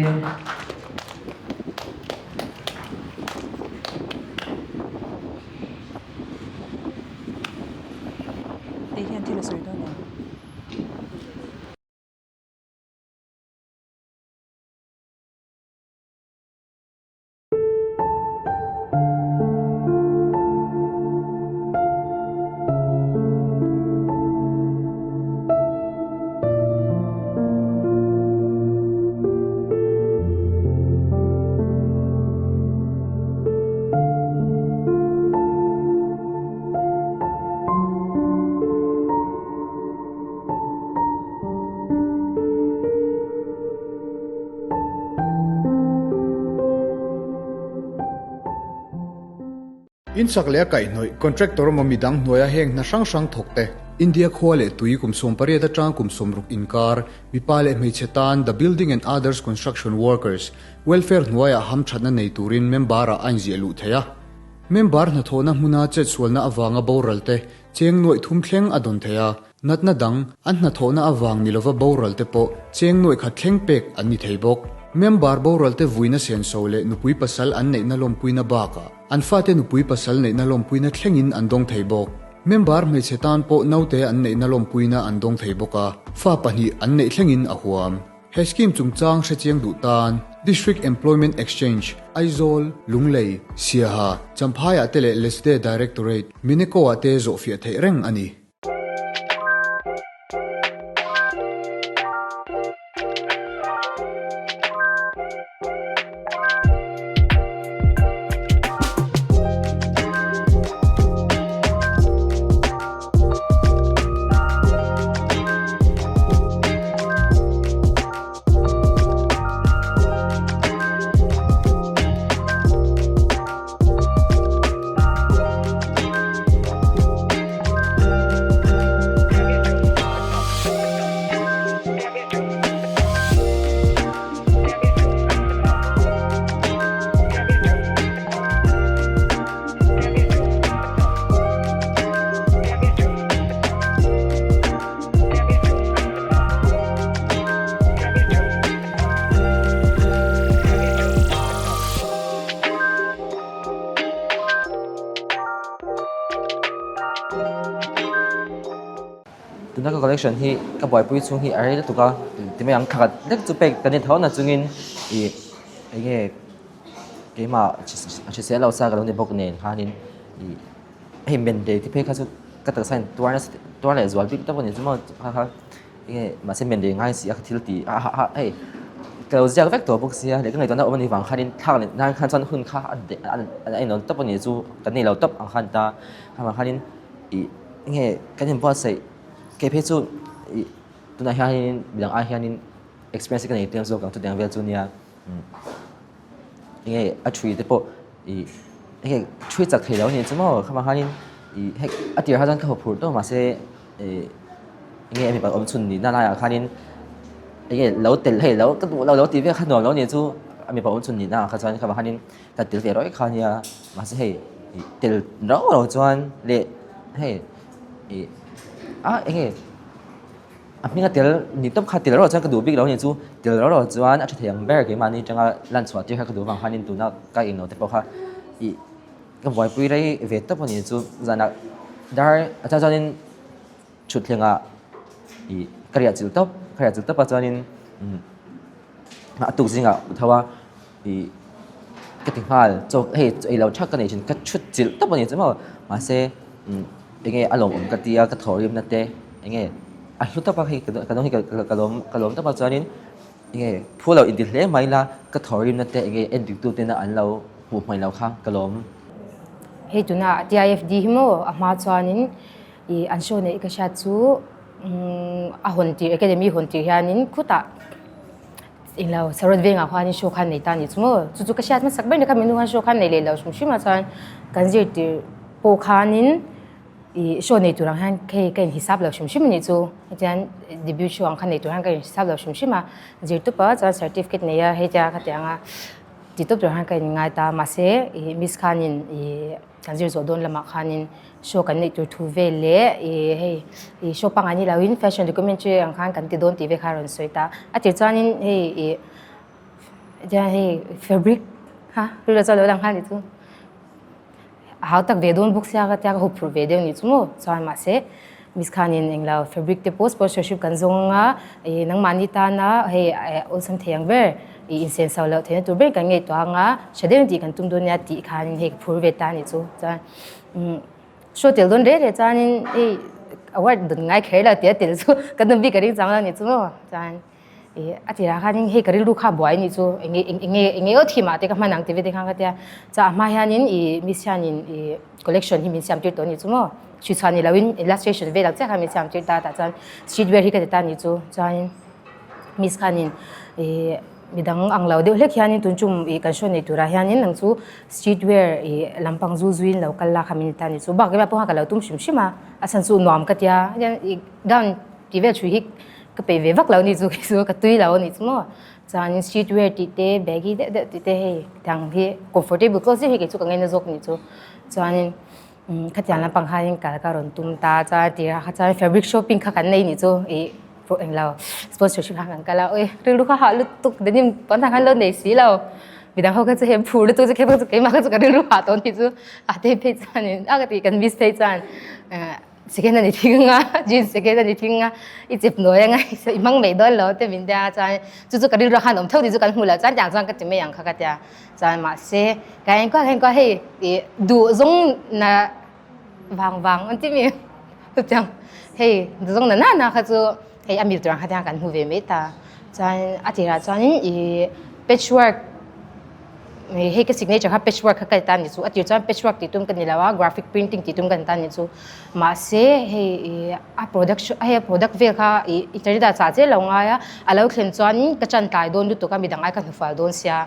Hei hian thil a sawi dawn em? In sak leh a kaihhnawih, contractor emaw midang hnuaia heng hna hrang hrang thawk te. India khua leh tui kum 18 atanga kum 60 inkar, mipa leh hmeichhe tan The Building and Others Construction Workers Welfare hnuaiah hamthatna nei turin member-ah a inziah luh theih a. Member hnathawhna hmuna chetsualna avanga boral te cheng nuaih thum thleng a dawn thei a, natna dang an hnathawhna avang ni lova boral te pawh cheng nuaih khat thleng pek an ni thei bawk. Member boral te vuina senso leh nupui pasal an neihna lawmpuina bakah an fate nupui pasal neihna lawmpuina thlengin an dawng thei bawk. Member hmeichhe tan pawh naute an neihna lawmpuina an dawng thei bawk a, fa pahnih an neih thlengin a huam. He scheme chungchang hrechiang duh tan District Employment Exchange, Aizawl, Lunglei, Siaha, Champhaiah te leh Lesde Directorate, Mineko-ah te zawhfiah theih reng a ni. Tuna ka collection hi ka buaipui chhung hi a rei lutuk a ti mai ang thla khat lek chu pek ka ni tho na chungin ih eng nge keimah a hrisel lo sa ka lo ni bawk nen khanin ih hei men leh te phei kha chu ka taksa in tuar nasa tuar leh zual bik tawp a ni chu maw kha kha enge mahse men leh ngai si a ka thil tih a ha hei ka lo ziak vek tawh bawk sia leh ka ngaihtuahna awm a nih vang khanin thlak leh nan khan chuan hun kha a a inawm tawp a ni chu kan nei lo tawp ang khan ta avang khanin ih enge kan inbuatsaih kei phei chu ih tunah hianin midang ai hianin experience ka nei tlem zawk ang chutiang vel chu nia enge a thui te pawh ih enge thui chak thei lo a ni chu maw khamah khanin ih hei a tirah chuan ka haw phur tawp mahse ih enge mipa awm chhun nihna laiah khanin enge lo tel hei lo ka duh lo lo tih vel kha nuam lo a ni chu a mipa awm chhun nihna ah kha chuan khamah khanin ka tel ve rawih kha nia mahse hei ih tel rau rau chuan leh hei ih a enge. A hminga tel ni tawp kha tel rawh chuan ka duh bik lo a ni chu tel rawh rawh chuan a tha thei ang ber keimahni atanga lan chhuah tir kha ka duh avang khanin tuna ka englo te pawh kha ih ka buaipui rei ve tawp a ni chu zanah dar a chang chuanin thutthlengah ih ka riah chilh tawp ka riah chilh tawp a chuanin umm a tuk zingah tho a ih ka ti nghal chaw hei chaw ei lo thak ka nei thin ka thut chilh tawp a ni chu maw mahse umm eng nge a lawmawm ka tia ka thawh rimna te eng nge a hlu tawp a hei ka dawng hi ka lawm ka lawm tawp a chuanin eng nge phu lo inti hle mai ila ka thawh rimna te eng nge en dik tu tena an lo hmuh hmaih loh kha ka lawm. Hei tuna TIFD hi maw a hma chuanin ih an show neih ka hriat chu a hawn tir academy hawn tir hianin khutah Englo Sarawt vengah khuanin show khan nei ta ni chu maw? Chu chu ka hriat hmasak ber ni kha menu khan show khan nei leh lo hrim hrim a chuan kan zirtir pawh khanin ih show nei tur ang hian hei ka inhisap lo hrim hrim a nih chu. Hetiang debut show ang kha nei tur hian ka inhisap lo hrim hrim a, zir tup a chuan certificate nei a hetia khatiang a ti tawp tur hian ka inngai ta mahse ih miss khanin ih Kan zir zawh dawn lamah khanin show kan neih tur thu vel leh ih hei ih show pangngai ni loin fashion documentary ang khan kan ti dawn tih vel kha a rawn sawi ta. A tir chuanin hei ih tihian hei fabric kha rilru chuan lo lang nghal nih chu a hau tak ve dawn bawk sia ka tia ka huphurh ve deuh nih chu maw chuan mahse miss khanin englo fabric te pawh sponsorship kan zawng anga ih nangmahni tana hei awlsam thei ang ber. I insen so loh theihna tur ber kan ngaihtuah anga hre deuh tih kan tum dawn nia tih khanin hei ka phur ve ta a nih chu. Chuan show tel dawn reh reh chuanin hei award dawn ngai kher lo tia tel chu ka dawm bik ka ring chang lo a nih chu maw. Chuan ih a tirah khanin hei ka rilru kha a buai a nih chu eng nge eng nge eng nge aw thim ah te ka hman ang ti ve te khan ka tia. Chuan a hma hianin ih miss hianin ih collection hi min siam tir tawh a nih chu maw. Hri chhuah ni loin illustration vel ang chiah khan min siam tir ta tah chuan street wear hi ka ti ta a nih chu. Chuanin. Miss khanin ih Midang ang lo deuh hlek hianin tun tum ih kan show nei turah hianin nang chu street wear ih lampang zu zuiin lo kal la kha min ta ni chu bak emaw pawh kha ka lo tum hrim hrim a, a chhan chu nuam ka tia hian ih gown tih vel thui hi ka peih ve vak lo ni chu kei chu ka tui lo a nih chu maw chuanin street wear tih te baggy deuh deuh tih te hei tiang hi comfortable clothes deuh hi kei chu ka ngaina zawk a nih chu chuanin khatiang lampang khanin kal ka rawn tum ta chuan tirah kha chuan fabric shopping kha kan nei nih chu ih pawh englo sponsorship kha kan kal a ui rilru kha hah lutuk denim pawnah khan lo nei si lo midang ho kha chu hem phur lutuk chu keimah chu keimah kha chu ka rilru hah tawh ni chu a te phei chuanin a ka ti kan miss phei chuan second a ni thing anga jeans second a ni thing anga i chep nawi anga i hmang mai dawn lo te min tia chuan chu chu ka rilru khan awm theuh tih chu kan hmu lo chuan tiang chuan ka ti mai ang kha ka tia chuan mahse ka engkuah ka engkuah hei ih duh zawng na vang vang an ti mi chutiang hei zawng na na na kha chu hei a mil tur ang kha tiang kan hmu ve mai ta chuan a tirah chuanin ih patchwork hei ka signature kha patchwork kha ka ti ta ni chu a tir chuan patchwork tih tum ka ni lo a graphic printing tih tum ka ni ta ni chu mahse hei ih a product hei a product vel kha ih internet ah chah chiah lo ngai a a lo thlen chuanin ka chan tlai dawn lutuk a midang ai ka hnufal dawn sia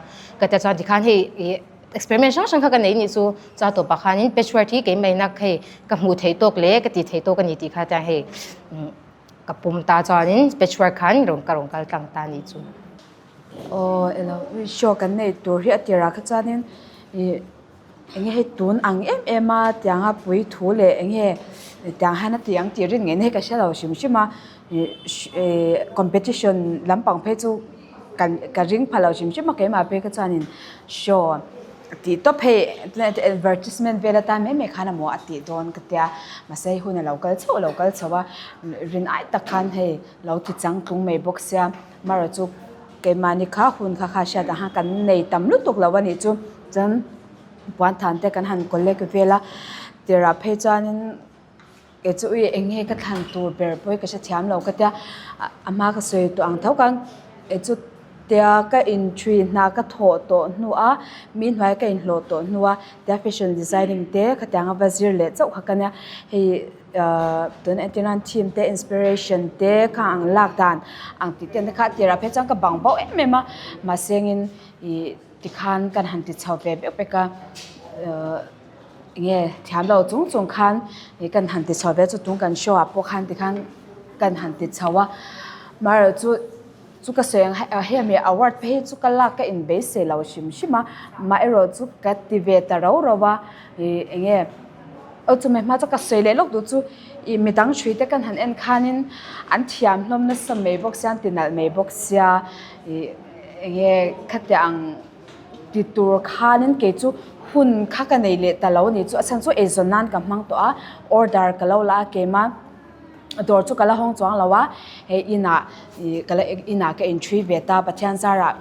ka tia chuan tikhan hei ih Experiment hrang hrang kha ka nei nih chu chuan tawpah khanin patchwork hi keimahina hei ka hmuh theih tawk leh ka tih theih tawk a ni tih kha chuan hei ka pum ta chuanin patchwork khan rawn ka rawn kal tlang ta nih chu. Aw elo show kan nei tur hi a tirah kha chuanin ih enge hei tun ang em em a tianga pui thu leh enge tiang hian a ti ang tih rin ngei na hi ka hre lo hrim hrim a ih competition lampang phei chu. Kan ka ring pha lo hrim hrim a keimah phei kha chuanin show tih tawp hei advertisement vel atan mai mai khan amaw a tih dawn ka tia mahse hei hun a lo kal chhoh a lo kal chho a rin ai tak khan hei lo ti chang tlung mai bawk sia amaherawh chu keimahni kha hun kha kha hriat ang khan kan nei tam lutuk lo a nih chu chuan puan than te kan han collect vel a tirah phei chuanin. Kei chu ui eng nge ka thlan tur ber pawh hi ka hrethiam lo ka tia a hma ka sawi tawh ang tho khan kei chu tia ka inthui hna ka thawh tawh hnu a mi hnuai ka inhlawh tawh hnu a tia fashion designing te khatiang a va zir leh chauh kha ka nia hei ahh tuna entir nan theme te inspiration te kha ang lak dan ang tih te kha a tirah phei chuan ka bang bauh em em a mahse engin ih tikhan kan han ti chho ve bek bek a ahh. Enge thiam lo chung chung khan ih kan han ti chho ve chu tung kan show ah pawh khan tikhan kan han ti chho a amaherawh chu chu ka sawi ang hei ami award phei hi chu ka lak ka in beisei lo hrim hrim a amaherawh chu ka ti ve ta rau rau a ih enge aw chumi hma chu ka sawi leh lawk duh chu ih midang hrui te kan han en khanin an thiam hlawm nasa mai bawk sia an ti nalh mai bawk sia ih enge khatiang ang. Ti tur khanin kei chu hun kha ka nei leh ta lo a ni chu a chhan chu eizawn nan ka hmang tawh a order ka lo la a keimah dawr chu ka la hawng chuang lo a hei inah ih ka la inah ka inthui ve ta Pathian zarah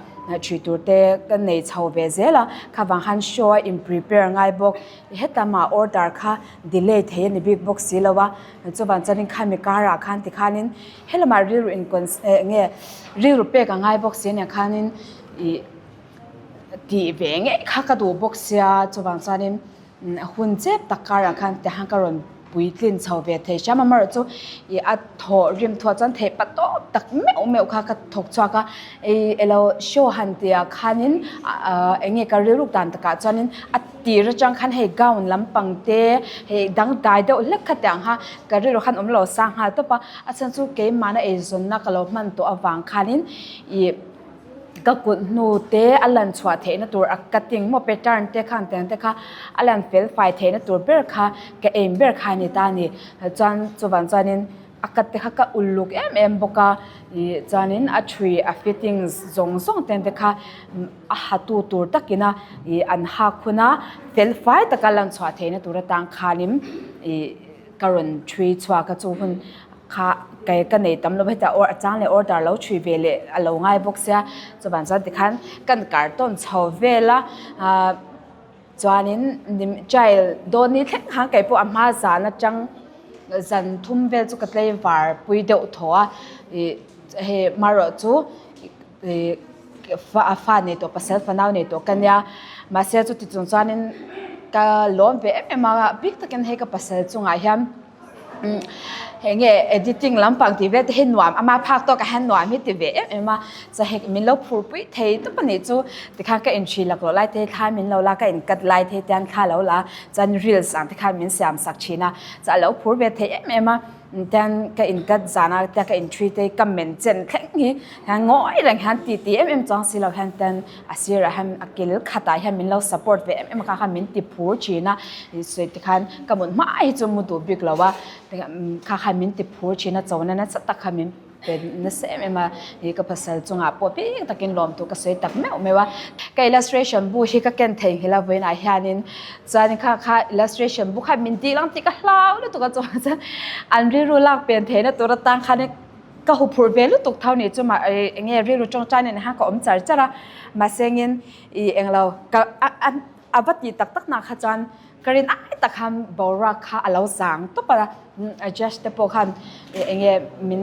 thui tur te ka nei chho ve zel a kha vang khan show a in prepare ngai bawk hetlama order kha delay thei a ni bik bawk si lo a chuvang chuanin khami karah khan tikhanin helamah rilru in nge rilru pek a ngai bawk si ania khanin ih. Tih ve ngei kha ka duh bawk sia, chuvang chuanin hun chep tak karah khan tiang ka rawn puitlin chho ve thei hram a, amaherawh chu ih a thawh rim thuah chuan theih pa tawp tak meuh meuh kha ka thawk chhuak a, ih elo show han tihah khanin ahh eng nge ka rilruk dan takah chuanin a tir atang khan hei gown lampang te hei dangdai deuh hlek kha tiang kha ka rilru khan awm lo sang nghal tawp a, a chhan chu keimahna eizawnna ka lo hman tawh avang khanin ih. Ka kut hnu te a lan chhuah theihna tur a cutting maw pattern te khan tiang te kha a lan fel fai theihna tur ber kha ka aim ber kha a ni ta a ni. Chuan chuvang chuanin a cut te kha ka uluk em em bawk a ih chuanin a thui a fittings zawng zawng te te kha a ha tu tur takina ih an hak hun a fel fai taka lan chhuah theihna tur atang khanin ih ka rawn thui chhuak a chu hun kha kei ka nei tam lo heta or a chang leh order lo thui ve leh a lo ngai bawk sia chuvan chuan tikhan kan kartawn chho vel a ah chuanin child dawn ni thleng khan kei pawh a hma zan atang zan thum vel chu ka tlei var pui deuh thaw a ih hei marawh chu ih fa fa nei tawh pasal fanau nei tawh ka nia mahse chuti chung chuanin ka lawm ve em em a bik takin hei ka pasal chungah hian. Enge editing lampang tih vel te hi nuam ama phak tawk ah hian nuam hi ti ve em em a, chahek min lo phur pui thei tawp a nih chu tikhan ka in hri laklawh lai te hi thla min lo la ka in cut lai te hi tian thla lo la chuan reels ang te khan min siam sak thin a, chuan a lo phur ve thei em em a. Tian ka inkat zan a tia ka inthui te ka men chen thleng hi hian ngawi reng hian ti ti em em chuang si lo hian tian a sirah hian a kil khatah hian min lo support ve em em a kha khan min ti phur thin a sawi ti khan ka mut hma hi chu mu duh bik lo a kha khan min ti phur thin a chona nasa tak kha min pe nasa em em a ih ka pasal chungah pawh bik takin lawm tur ka sawi tak meuh meuh a ka illustration bu hi ka ken thei nghilh a vawiinah hianin chuanin kha kha illustration bu kha min tih lang tih ka hlau lutuk a chuan chuan an rilru lak pen theihna tur atan khanin ka hu phurh ve lutuk tho ni chu mah ih eng nge rilru tawngtai nen khan ka awm char char a mahse engin ih englo ka a va tih tak tak nak kha chuan Ka rin ai tak khan boruak kha a lo zang tawp a, Judge te pawh khan eng nge min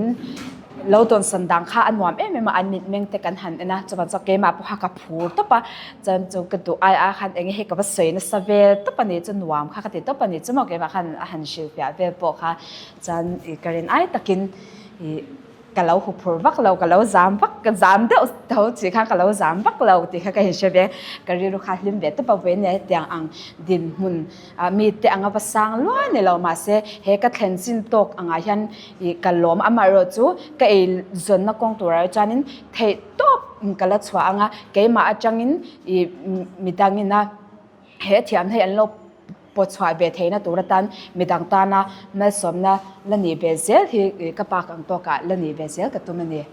lo dawnsawn dan kha a nuam em em a, an mitmeng te kan han en a, chuvang chuan keimah pawh kha ka phur tawp a, chuan chu ka duh ai ai khan eng nge hei ka va sawi nasa vel tawp a ni chu nuam kha ka ti tawp a ni chu maw keimah khan a han hrilhfiah vel pawh kha chuan ka rin ai takin ih. Ka lo huphurh vak lo, ka lo zam vak, ka zam deuh tho chi khan ka lo zam vak lo tih kha ka inhre ve. Ka rilru kha hlim ve tawp a vawiin nia hetiang ang dinhmun ah mi te anga va sang luai ni lo mahse he ka thlen chin tawk angah hian ih ka lawm amaherawh chu ka ei zawnna kawng turah chuanin theih tawp ka la chhuah anga keimah atangin ih midangin a He thiam hei an lo pawchhuah ve theihna tur atan midang tana malsawmna la nih ve zel hi ka pak ang tawkah la nih ve zel ka tum a ni.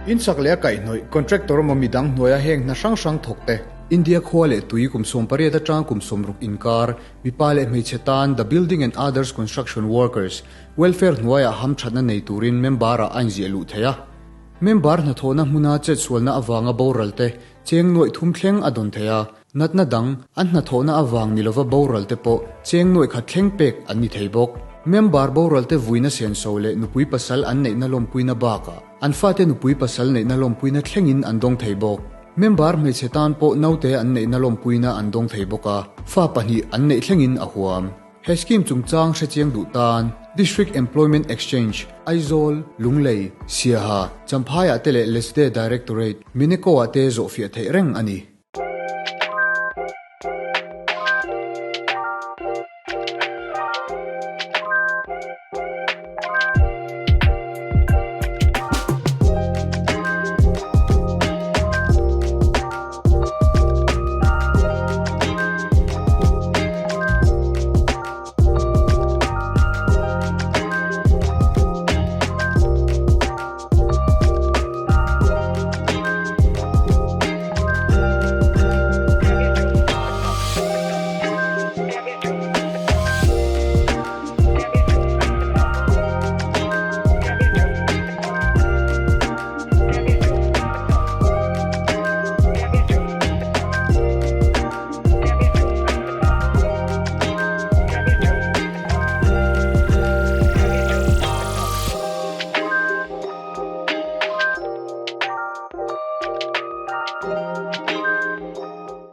Insak leh a kaihhnawih, contractor emaw midang hnuaia heng hna hrang hrang thawk te. India khua leh tui kum 18 atang kum 60 inkar, mipa leh hmeichhe tan The Building and Others Construction Workers Welfare hnuaiah hamthatna nei turin member-ah a inziah luh thei a. Member hnathawhna hmuna chetsualna avanga boral te cheng nuaih thum thleng a dawn thei a, natna dang an hnathawhna avang ni lova boral te pawh cheng nuaih khat thleng pek an ni thei bawk. Member boral te vuina senso leh nupui pasal an neihna lawmpuina bakah an fate nupui pasal neihna lawmpuina thlengin an dawng thei bawk. Member hmeichhe tan pawh naute an neihna lawmpuina an dawng thei bawk a, fa pahnih an neih thlengin a huam. He scheme chungchang hrechiang duh tan District Employment Exchange, Aizawl, Lunglei, Siaha, Champhaiah te leh Lesde Directorate, Mineko-ah te zawhfiah theih reng a ni.